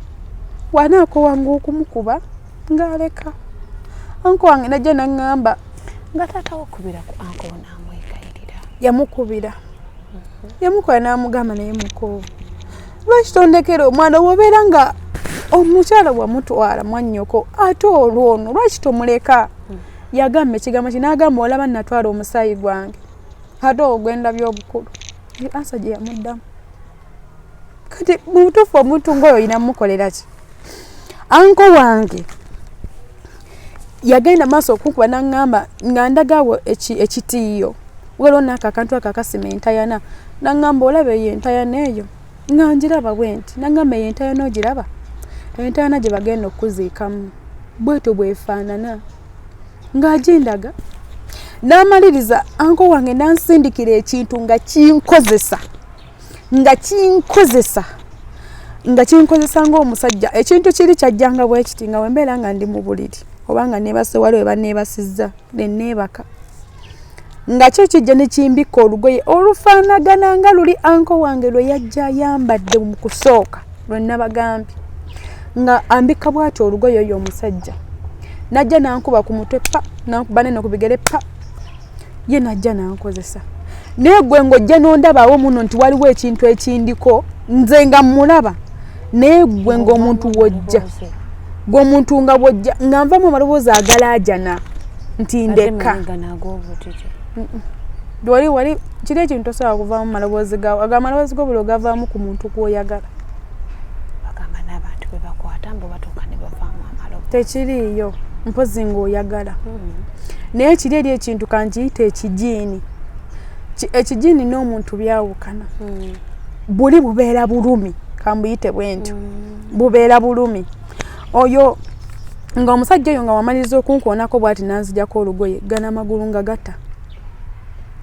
wanaakowanga okumukuba ng'aleka. Uncle wange najja naŋŋamba. Nga taata wokubira ku uncle n'amwegayirira? Yamukubira, yamukubira n'amugamba, naye muko lwaki tondekera omwana? Bwobeera nga omukyala bwamutwala mwannyoko, ate olwono lwaki tomuleka? Yagamba ekigambo ki n'agamba, olaba natwala omusaayi gwange, ate ogwo gwendabye obukulu. Answer gye yamuddamu. Kati mu butuufu omuntu ngaoyo olina mukolera ki? Uncle wange yagenda maaso okunkuba naŋŋamba nga ndagawo ekitiiyo, waliwo naako akantu ako akasima entayana. Naŋŋamba, olaba eyo entayana eyo? Nga ngiraba bwe nti. Naŋŋamba, eyo entayana ogiraba, entayana gye bagenda okuziikamu bwetyo bwefaanana. Ng'agindaga n'amaliriza. Uncle wange nansindikira ekintu nga kinkozesa, nga kinkozesa, nga kinkozesa ng'omusajja. Ekintu kiri kyajjanga bwe kiti, nga wembeera nga ndi mu buliri oba nga neebase, waliwo we banneebasizza ne neebaka, nga kyo kijja ne kimbikka olugoye olufaanagana nga luli uncle wange lwe yajja ayambadde mu kusooka lwe nabagambye, nga ambikka bw'atyo olugoye. Oyo omusajja najja nankuba ku mutwe pa, nankuba neno ku bigere pa, ye najja nankozesa. Naye gwe ng'ojja n'ondabaawo muno nti waliwo ekintu ekindiko, nze nga mmulaba, naye gwe ng'omuntu wojja, gwe omuntu nga bwojja nga nvamu amaloboozi agalaajana nti ndeka. Wali wali kiri ekintu tosobola kuvaamu maloboozi gawo, ago amaloboozi go buli ogavaamu ku muntu gw'oyagala. Bagamba n'abantu be bakwata mbu batuuka ne bavaamu amaloboozi. Tekiriiyo, mpozi ng'oyagala. Naye kiri eri ekintu kankiyita ekijiini. Ekijiini n'omuntu byawukana. Buli bubeera bulumi, kambuyite bwe ntyo, bubeera bulumi. Oyo nga omusajja oyo nga wamaliriza okunkoonako bwati nanzijako olugoye, gana amagulu nga gata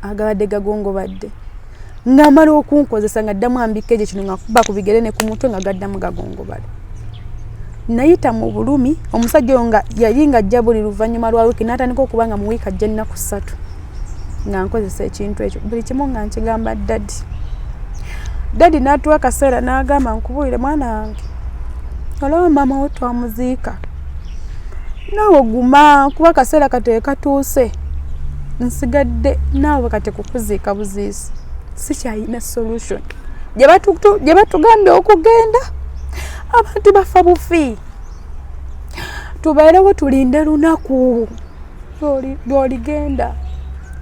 agabadde gagongobadde, ng'amala okunkozesa nga ddamu ambikka ekyo kino nga kuba ku bigere ne ku mutwe nga gaddamu gagongobala. Nayita mu bulumi. Omusajja oyo nga yali nga ajja buli luvannyuma lwa wiiki, n'atandika okuba nga mu wiiki ajja ennaku 3. Nga nkozesa ekintu ekyo buli kimu nga nkigamba daddy. Daddy n'atuwa akaseera n'agamba, nkubuulire mwana wange, olaba maama wo twamuziika, naawe guma kuba akaseera kati katuuse, nsigadde naawe kati kukuziika buziisi, sikyalina solution. Gye batugambye okugenda abantu bafa bufi, tubeerewo tulinde lunaku lw'oligenda.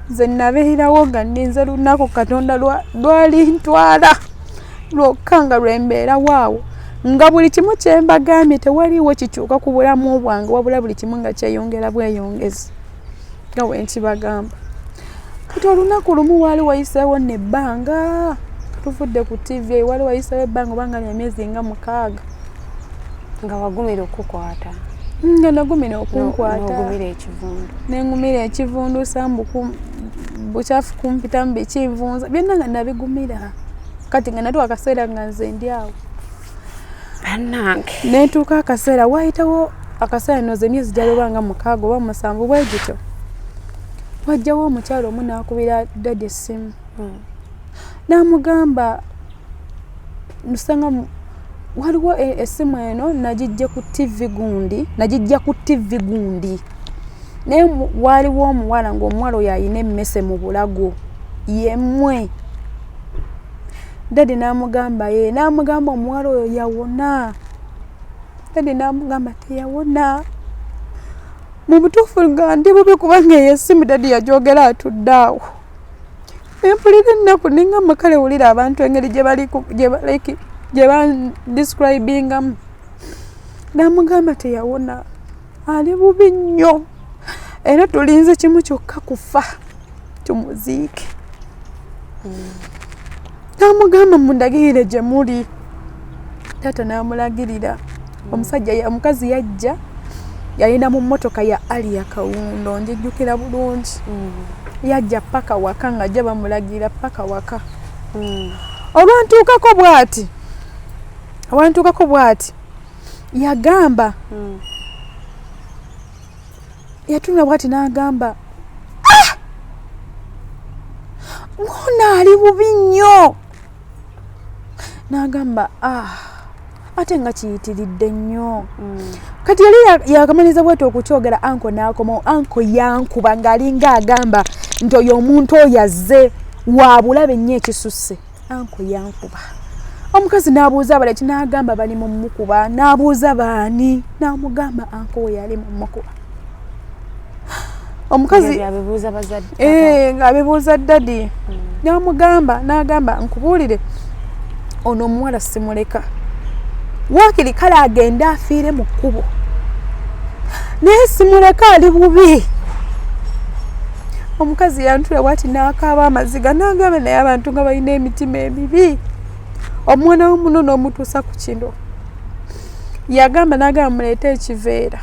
Nze nabeerawo nga nninze lunaku Katonda lwalintwala lwokka nga lwembeerawo awo, nga buli kimu kye mbagambye tewaliiwo kikyuka ku bulamu bwange, wabula buli kimu nga kyeyongera bweyongezi nga bwe nkibagamba. Kati olunaku lumu waali wayiseewo nno ebbanga tuvudde ku TV, waali wayiseewo ebbanga oba nga lya myezi nga 6. Nga wagumira okukwata. Nga nagumira okunkwata. N'ogumira ekivundu. Nengumira ekivundu, sambu bukyafu kumpitamu bikinvunza byonna nga nabigumira. Kati nga natuuka akaseera nga nze ndi awo. Bannange. Netuuka akaseera, waayitawo akaseera noza emyezi gyali oba nga 6 oba 7 bwe gityo, wajjawo omukyalo omu n'akubira daddy essimu n'amugamba, nsanga waliwo essimu eno nagijja ku TV gundi, nagijja ku TV gundi, naye waaliwo omuwala ng'omuwala oyo alina emmese mu bulago yemmwe. Daddy n'amugamba ye, n'amugamba omuwala oyo yawona. Daddy n'amugamba teyawona. Mu butuufu nga ndi bubi kubanga eyo essimu daddy yagyogera atudde awo. Nempulira ennaku nengamba kale wulira abantu engeri gye bali gye bandescribingamu. N'amugamba teyawona, ali bubi nnyo era tulinze kimu kyokka kufa tumuziike. N'amugamba mundagirire gye muli. Taata n'amulagirira. Omusajja omukazi yajja yalina mu mmotoka ya Alia Kawundo, njijjukira bulungi. Yajja paka waka ng'ajja bamulagira paka waka. Olwantuukako bw'ati, olwantuukako bw'ati yagamba, yatunula bw'ati n'agamba, ah! Ng'ono ali bubi nnyo. N'agamba, ah, ate nga kiyitiridde nnyo. Kati yali yakamaliriza bw'ati okukyogera, uncle n'akomawo. Uncle yankuba ng'alinga agamba nti oyo omuntu oyo azze wa bulabe nnyo ekisusse. Uncle yankuba. Omukazi n'abuuza abalala ki, n'agamba bali mu mmukuba, n'abuuza baani, n'amugamba uncle we yali mu mmukuba. Omukazi abibuuza bazadde. Ng'abibuuza daddy. N'amugamba, n'agamba nkubuulire, ono omuwala simuleka, waakiri kale agende afiire mu kkubo, naye simuleka, ali bubi. Omukazi yantula bwati n'akaaba amaziga n'agamba, naye abantu nga balina emitima emibi, omwana wo muno n'omutuusa ku kino. Yagamba n'agamba muleete ekiveera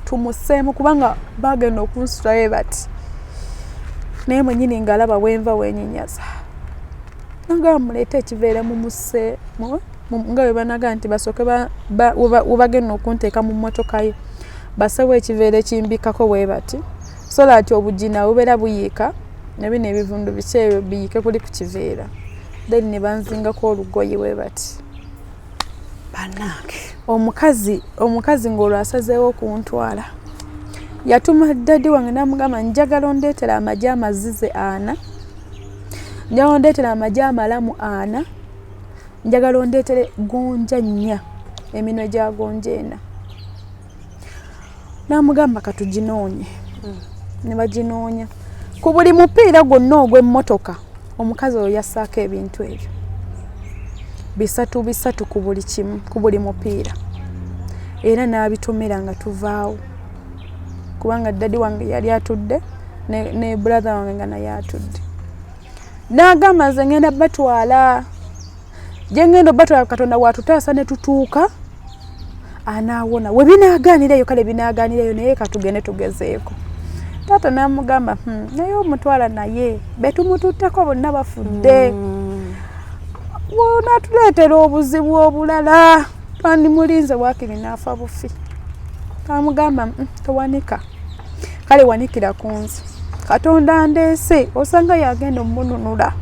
tumuseemu, kubanga bagenda okunsulayo bati, naye mwennyini ng'alaba bwenva wenyinyaza. Nagamba muleete ekiveera mumuse, nga bwe banaga nti basooke we bagenda okunteeka mu mmotoka ye, basewo ekiveera ekimbikkako bwe bati, so that obugina bubeera buyiika ne bino ebivundu biki ebyo biyiike kuli ku kiveera, then ne banzingako olugoye bwe bati. Bannange. Omukazi ng'olwo asazeewo okuntwala, yatuma daddy wange n'amugamba, njagala ondeetera amagi amazize 4, njagala ondeetere amagi amalamu 4, njagala ondeetere gonja 4, eminwe gya gonja 4. N'amugamba katuginoonye. Ne baginoonya ku buli mupiira gwonna ogw'emmotoka. Omukazi oyo yassaako ebintu ebyo bisatu bisatu ku buli kimu, ku buli mupiira, era n'abitomera nga tuvaawo, kubanga daddy wange yali atudde ne brother wange nga naye atudde. N'agamba nze ngenda batwala gye ngenda obatwala, Katonda watutaasa ne tutuuka anaawona, we binaagaanirayo kale binaagaanirayo, naye katugende tugezeeko. Taata n'amugamba, naye omutwala naye betumututteko bonna bafudde, naatuleetera obuzibu obulala, twandimulinze waakiri n'afa bufi. Amugamba, towanika, kale wanikira ku nze. Katonda ndeese osanga yagenda omununula.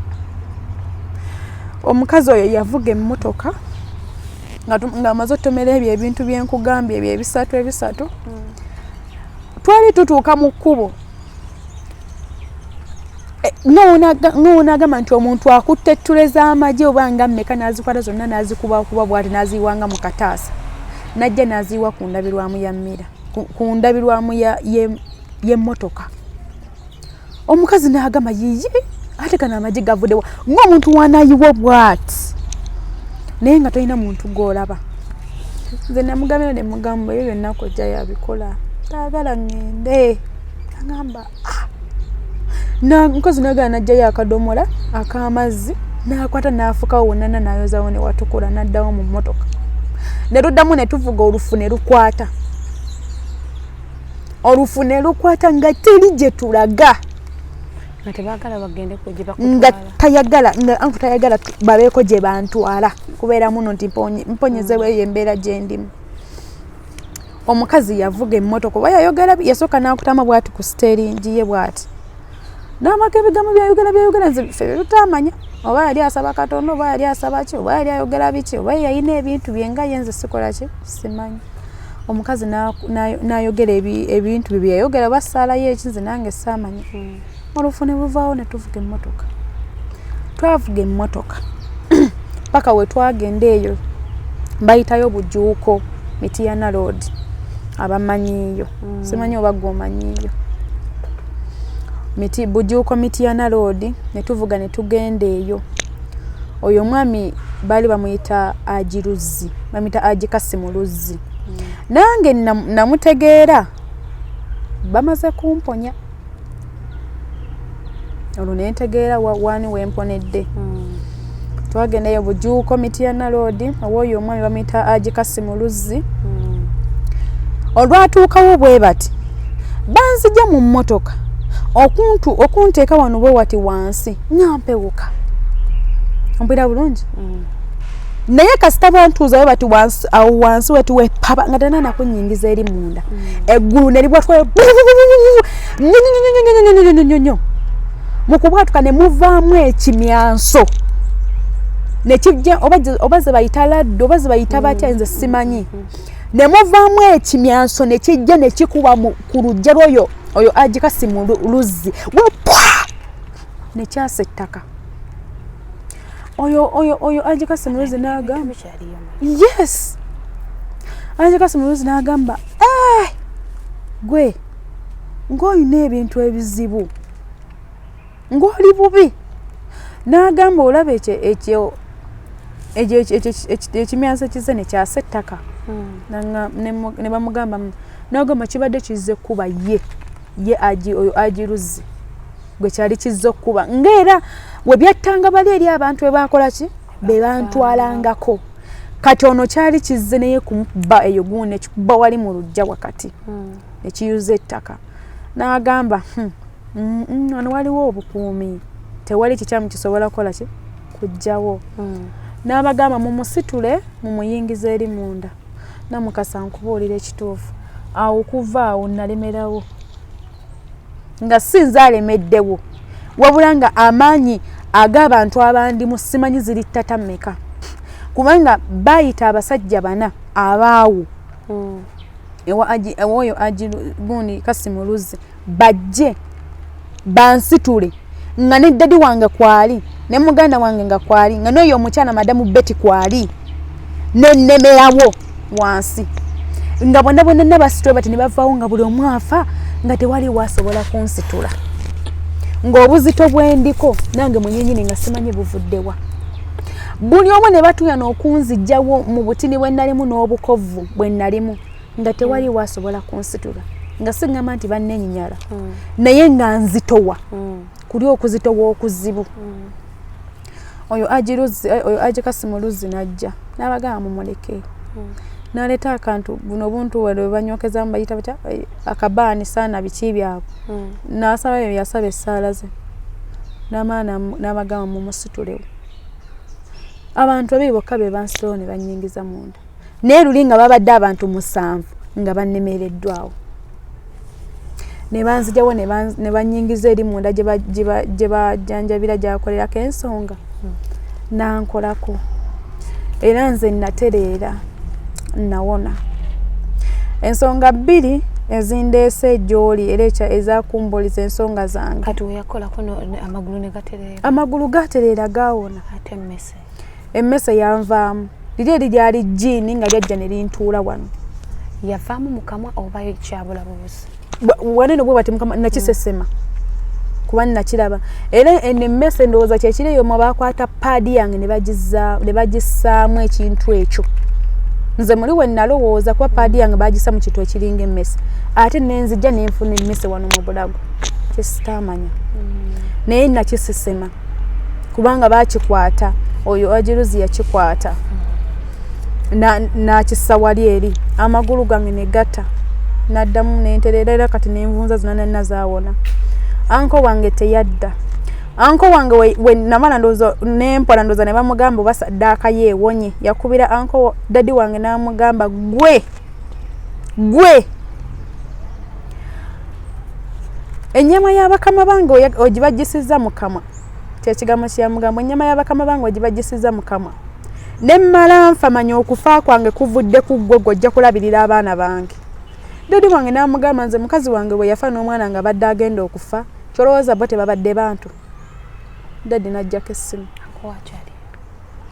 Omukazi oyo yavuga emmotoka ng'amaze otomera ebyo ebintu byenkugambye ebyo ebisatu ebisatu. Twali tutuuka mu kkubo, ng'onaagamba nti omuntu akutte ettule z'amagye oba nga mmeka, n'azikwata zonna n'azikubakuba bw'ati, n'aziyiwanga mu kataasa, n'ajja n'aziyiwa ku ndabirwamu ya mmira, ku ndabirwamu y'emmotoka. Omukazi n'agamba, yiye, ate gano amagye gavuddewa? Ng'omuntu wanayiwa bw'ati, naye nga tolina muntu gw'olaba. Nze namugambira ne mugamba, ebyo byonna kojja yabikola, taagala ŋŋende. Agamba, ah. Mukozi nagala najjayo akadomola ak'amazzi, n'akwata n'afukawo wonna, n'ayozawo ne watukula, n'addawo mu mmotoka ne luddamu ne tuvuga. Olufu ne lukwata, olufu ne lukwata nga teri gye tulaga. Nga tebaagala bagende gye nga bakutwala. Tayagala, nga anku tayagala babeeko gye bantwala, kubeera muno nti mponyezebwa eyo embeera gye ndimu. Omukazi yavuga emmotoka oba yayogera, yasooka n'akutama bw'ati ku siteeringi ye bw'ati, n'amaka ebigambo byayogera byayogera, nze ffe byetutamanya oba yali asaba Katonda oba yali asaba ki oba yali ayogera biki oba yalina ebintu bye nga ye, nze sikola ki, simanyi. Omukazi n'ayogera ebintu bye byeyayogera oba saalayo eki, nze nange saamanya. Olufu ne buvaawo ne tuvuga emmotoka. Twavuga emmotoka paka we twagenda eyo bayitayo Bujuuko Mitiyana Road, abamanyiiyo. Simanyi oba gwe omanyiiyo miti Bujuuko Mitiyana Road. Ne tuvuga ne tugenda eyo. Oyo omwami baali bamuyita Agiruzzi, bamuyita Agikasimu Luzzi. Nange namutegeera bamaze kumponya, olwo nentegeera wani wemponedde. Twagendayo Bujuuko Mitiyana Road, owooyo omwami bamuyita Agikasimu Luzzi. Olwatuukawo bwe bati, banzija mu mmotoka okunteeka wano bwe wati wansi, nga mpewuka, ompulira bulungi? Naye kasita bwantuuzayo bati wansi awo, wansi wati wepaba nga tana nakunyingiza eri munda, eggulu ne libwatukayo nnyo. Mu kubwatuka ne muvaamu ekimyanso nekijja, oba ze bayita laddu oba ze bayita batya, nze simanyi. Ne muvaamu ekimyanso ne kijja ne kikuba ku luggya lwoyo oyo Agikasimu Luzzi, wepwa nekyasa ettaka. Oyo Agikasimu Luzzi n'agamba, yes, Agikasimu Luzzi n'agamba, "Eh, gwe ng'olina ebintu ebizibu, ng'oli bubi." N'agamba, olaba ekyo ekimyanso kize nekyasa ettaka. Ne bamugamba, n'agamba kibadde kizze kuba ye ye oyo Agiruzzi gwe kyali kizze okukuba, ng'era we byattanga bali eri abantu be bakola ki, be bantwalangako. Kati ono kyali kizze naye kumukuba eyo gundi, nekikuba wali mu luggya wakati, nekiyuza ettaka. N'agamba, wano waliwo obukuumi, tewali kikyamu kisobola kukola ki kujjawo." N'abagamba, "Mumusitule mumuyingize eri munda." Namukasa, nkubuulira ekituufu, awo kuva awo nalemerawo, nga si nze alemeddewo, wabula nga amaanyi ag'abantu abandimu simanyi ziri ttata mmeka, kubanga baayita abasajja bana abaawo ewoyo gundi Kasimu Luzzi bajje bansitule, nga ne daddy wange kwali, ne muganda wange nga kwali, nga n'oyo omukyala Madamu Betty kwali, nenemerawo wansi, nga bonna bonna nabasitula bati ne bavaawo, nga buli omu afa, nga tewali wasobola kunsitula, ng'obuzito bwendiko nange mwenyenyini nga simanyi buvuddewa. Buli omu ne batuyana okunzijjawo mu butini bwe nalimu n'obukovu bwe nalimu, nga tewali wasobola kunsitula, nga siŋŋamba nti bannenyinyala, naye nga nzitowa kuli okuzitowa okuzibu. Oyo Agiruzi, oyo Agikasimu Luzzi najja n'abagamba, "Mumuleke." N'aleeta akantu buno obuntu wano bwe banywokezamu, bayita batya, akabaani saana biki byabwe, n'asaba eyo, yasaba essaala ze n'amala n'abagamba, "Mumusitulewo." Abantu babiri bokka be bansitulawo ne bannyingiza munda, naye luli nga babadde abantu musanvu nga bannemereddwawo. Ne banzijawo ne banyingiza eri munda gye bajjanjabira, gyakolerako ensonga. Nankolako era nze natereera, nawona. Ensonga bbiri ezindeese gy'oli era ezakumbuliza ensonga zange. Kati weyakolako amagulu ne gatereera? Amagulu gatereera, gaawona. Ate emmese? Emmese yanvaamu. Liri eri lyali jjiini nga lyajja ne lintuula wano. Yavaamu mukamwa oba kyabula bubuzi? Wanene bwe bati mukama nakisesema kuba nakiraba. Era eno emmese ndowooza kyekiri eyo mwe bakwata paadi yange ne bagissaamu ekintu ekyo. Nze muli we nalowooza kuba paadi yange bagissa mu kintu ekiringa emmese, ate nenzijja nenfuna emmese wano mu bulago kyesitaamanya, naye nakisesema kubanga bakikwata, oyo agiruzi yakikwata nakissa wali eri, amagulu gange ne gata, naddamu nentereera. Era kati nenvunza zonna nena zaawona. Uncle wange teyadda. Uncle wange we namala ndowooza nempola, ndowooza ne bamugamba oba saddaaka ye ewonye. Yakubira uncle daddy wange n'amugamba, gwe gwe ennyama y'abakama bange ogibagisiza mu kamwa. Kyekigambo kyeyamugamba, ennyama y'abakama bange ogibagisiza mu kamwa, nemmala nfa, manya okufa kwange kuvudde ku ggwe, gwe ojja kulabirira abaana bange. Daddy wange n'amugamba, nze mukazi wange bwe yafa n'omwana nga badde agenda okufa, kyolowooza bo tebabadde bantu? Daddy n'aggyako essimu.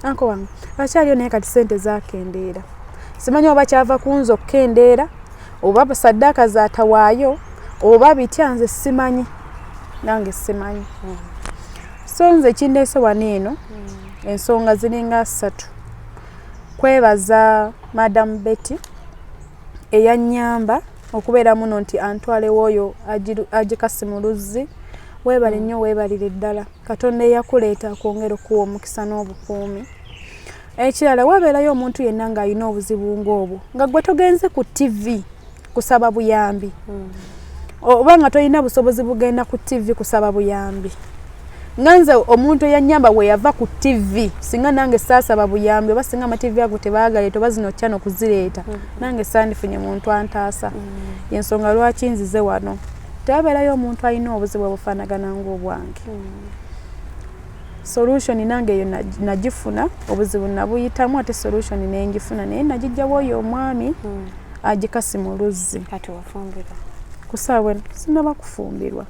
Uncle wange akyaliyo, naye kati sente zakendeera. Simanyi oba kyava ku nze okukendeera oba saddaaka zaatawaayo oba bitya, nze simanyi, nange simanyi. So nze ekindeese wano eno, ensonga ziringa ssatu. Kwebaza Madam Betty eyannyamba okubeera muno nti antwalewo oyo agikasi mu luzzi. Weebale nnyo, weebalire ddala. Katonda eyakuleeta akwongera okuwa omukisa n'obukuumi. Ekirala, wabeerayo omuntu yenna ng'alina obuzibu ng'obwo, nga gwe togenze ku TV kusaba buyambi, oba nga tolina busobozi bugenda ku TV kusaba buyambi, nga nze omuntu eyannyamba bwe yava ku TV, singa nange saasaba buyambi oba singa amativi ago tebaagaleeta oba zino channel kuzireeta, nange sandifunye muntu antaasa. Yensonga lwaki nzize wano. Tewabeerayo omuntu alina obuzibu obufaanagana ng'obwange. Solution nange eyo nagifuna, obuzibu nabuyitamu, ate solution nengifuna, naye nagijjawo oyo omwami agikasi mu luzzi. Kati wafumbirwa? Ku ssaawa eno sinaba kufumbirwa.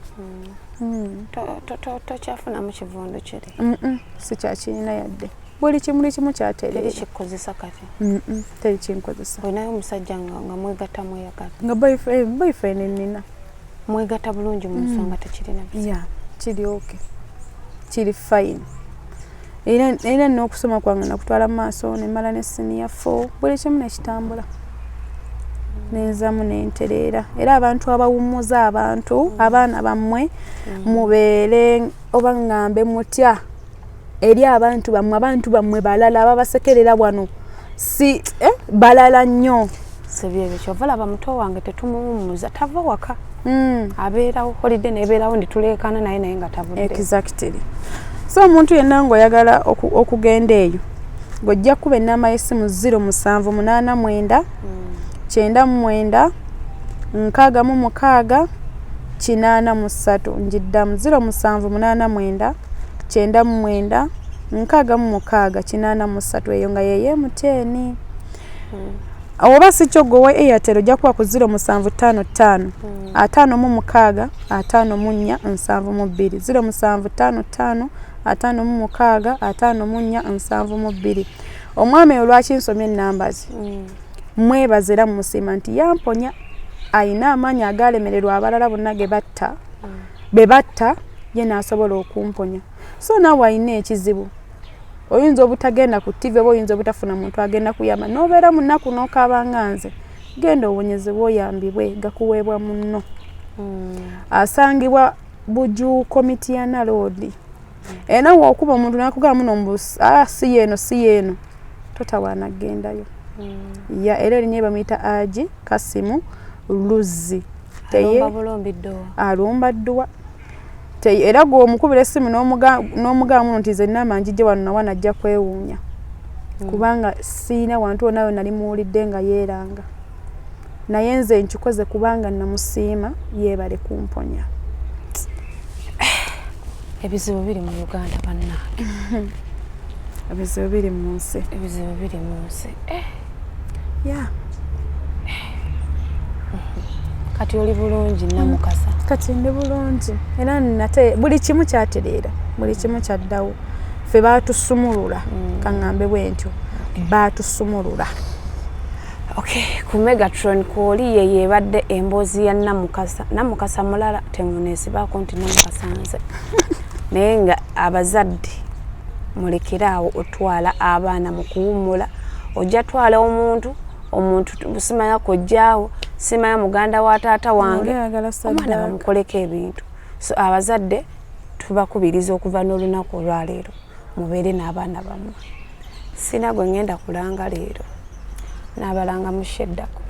Tokyafunamu kivundu kiri? Sikyakirina yadde. Buli kimuli kimu kyatereera. Teri kikukozesa kati? Teri kinkozesa. Olinayo omusajja nga mwegatta, mweyagala? Nga boyfriend nina. Mwegatta bulungi mu nsonga, tekirina buzibu? Yeah, kiri okay, kiri fine. Era n'okusoma kwange nakutwala mu maaso, nemala ne senior 4, buli kimu nekitambula, nenzamu nentereera. Era abantu abawummuza abantu, abaana bammwe, mubeere oba ŋŋambe mutya eri abantu bammwe, abantu bammwe balala ababasekerera wano si balala nnyo. Sibyebyo, kyova laba muto wange tetumuwummuza, tava waka. Abeerawo holiday nebeerawo ndituleekaana naye, naye nga tavudde. Exactly. So omuntu yenna ng'oyagala okugenda eyo, ng'ojja kuba ennamba y'essimu 0789 99 66 83. Njiddamu, 0789 99 66 83. Eyo nga yeye MTN. Oba si kyo, gwe wa Airtel ojja kuba ku 0755 56 54 72, 0755 56 54 72. Omwami oyo lwaki nsomye ennamba ze, mwebaza era mumusiima nti yamponya. Ayina amaanyi agalemererwa abalala bonna ge batta, be batta, ye n'asobola okumponya. So naawe alina ekizibu, oyinza obutagenda ku TV oba oyinza obutafuna muntu agenda kuyamba, n'obeera mu nnaku n'okaaba nga nze, genda owonyezebwe, oyambibwe, gakuweebwa munno. Asangibwa Bujuuko, Mityana Road. Era wokuba omuntu nakugamba muno mbu si yeeno, si yeeno, totawaana kgendayo. Ya, era erinnya bamuyita Aji Kasimu Luzzi. Alumba dduwa. Era gwe omukubira essimu n'omugamba muno nti nze namba njijje wano nawana, ajja kwewuunya, kubanga siina wantu wonna we nali muwulidde nga yeeranga. Naye nze nkikoze kubanga namusiima, yeebale kumponya. Ebizibu biri mu Uganda, bannange. Ebizibu biri mu nsi. Ebizibu biri mu nsi, eh. Ya. Kati oli bulungi, Namukasa? Kati ndi bulungi, era nate buli kimu kyatereera, buli kimu kyaddawo. Ffe baatusumulula, kaŋŋambe bwe ntyo, baatusumulula. Okay, ku Megatron kwoli ye yebadde emboozi ya Namukasa. Namukasa mulala, temuneesibaako nti Namukasa nze, naye nga abazadde mulekeraawo otwala abaana mu kuwummula. Ojja twala omuntu, omuntu simanya kojjaawo, simanya muganda wa taata wange, Oli ayagala omwana saddaaka. bamukoleko ebintu. So abazadde tubakubiriza okuva n'olunaku olwaleero mubeere n'abaana bammwe. Sina gwe ngenda kulanga leero, n'abalanga musheddako.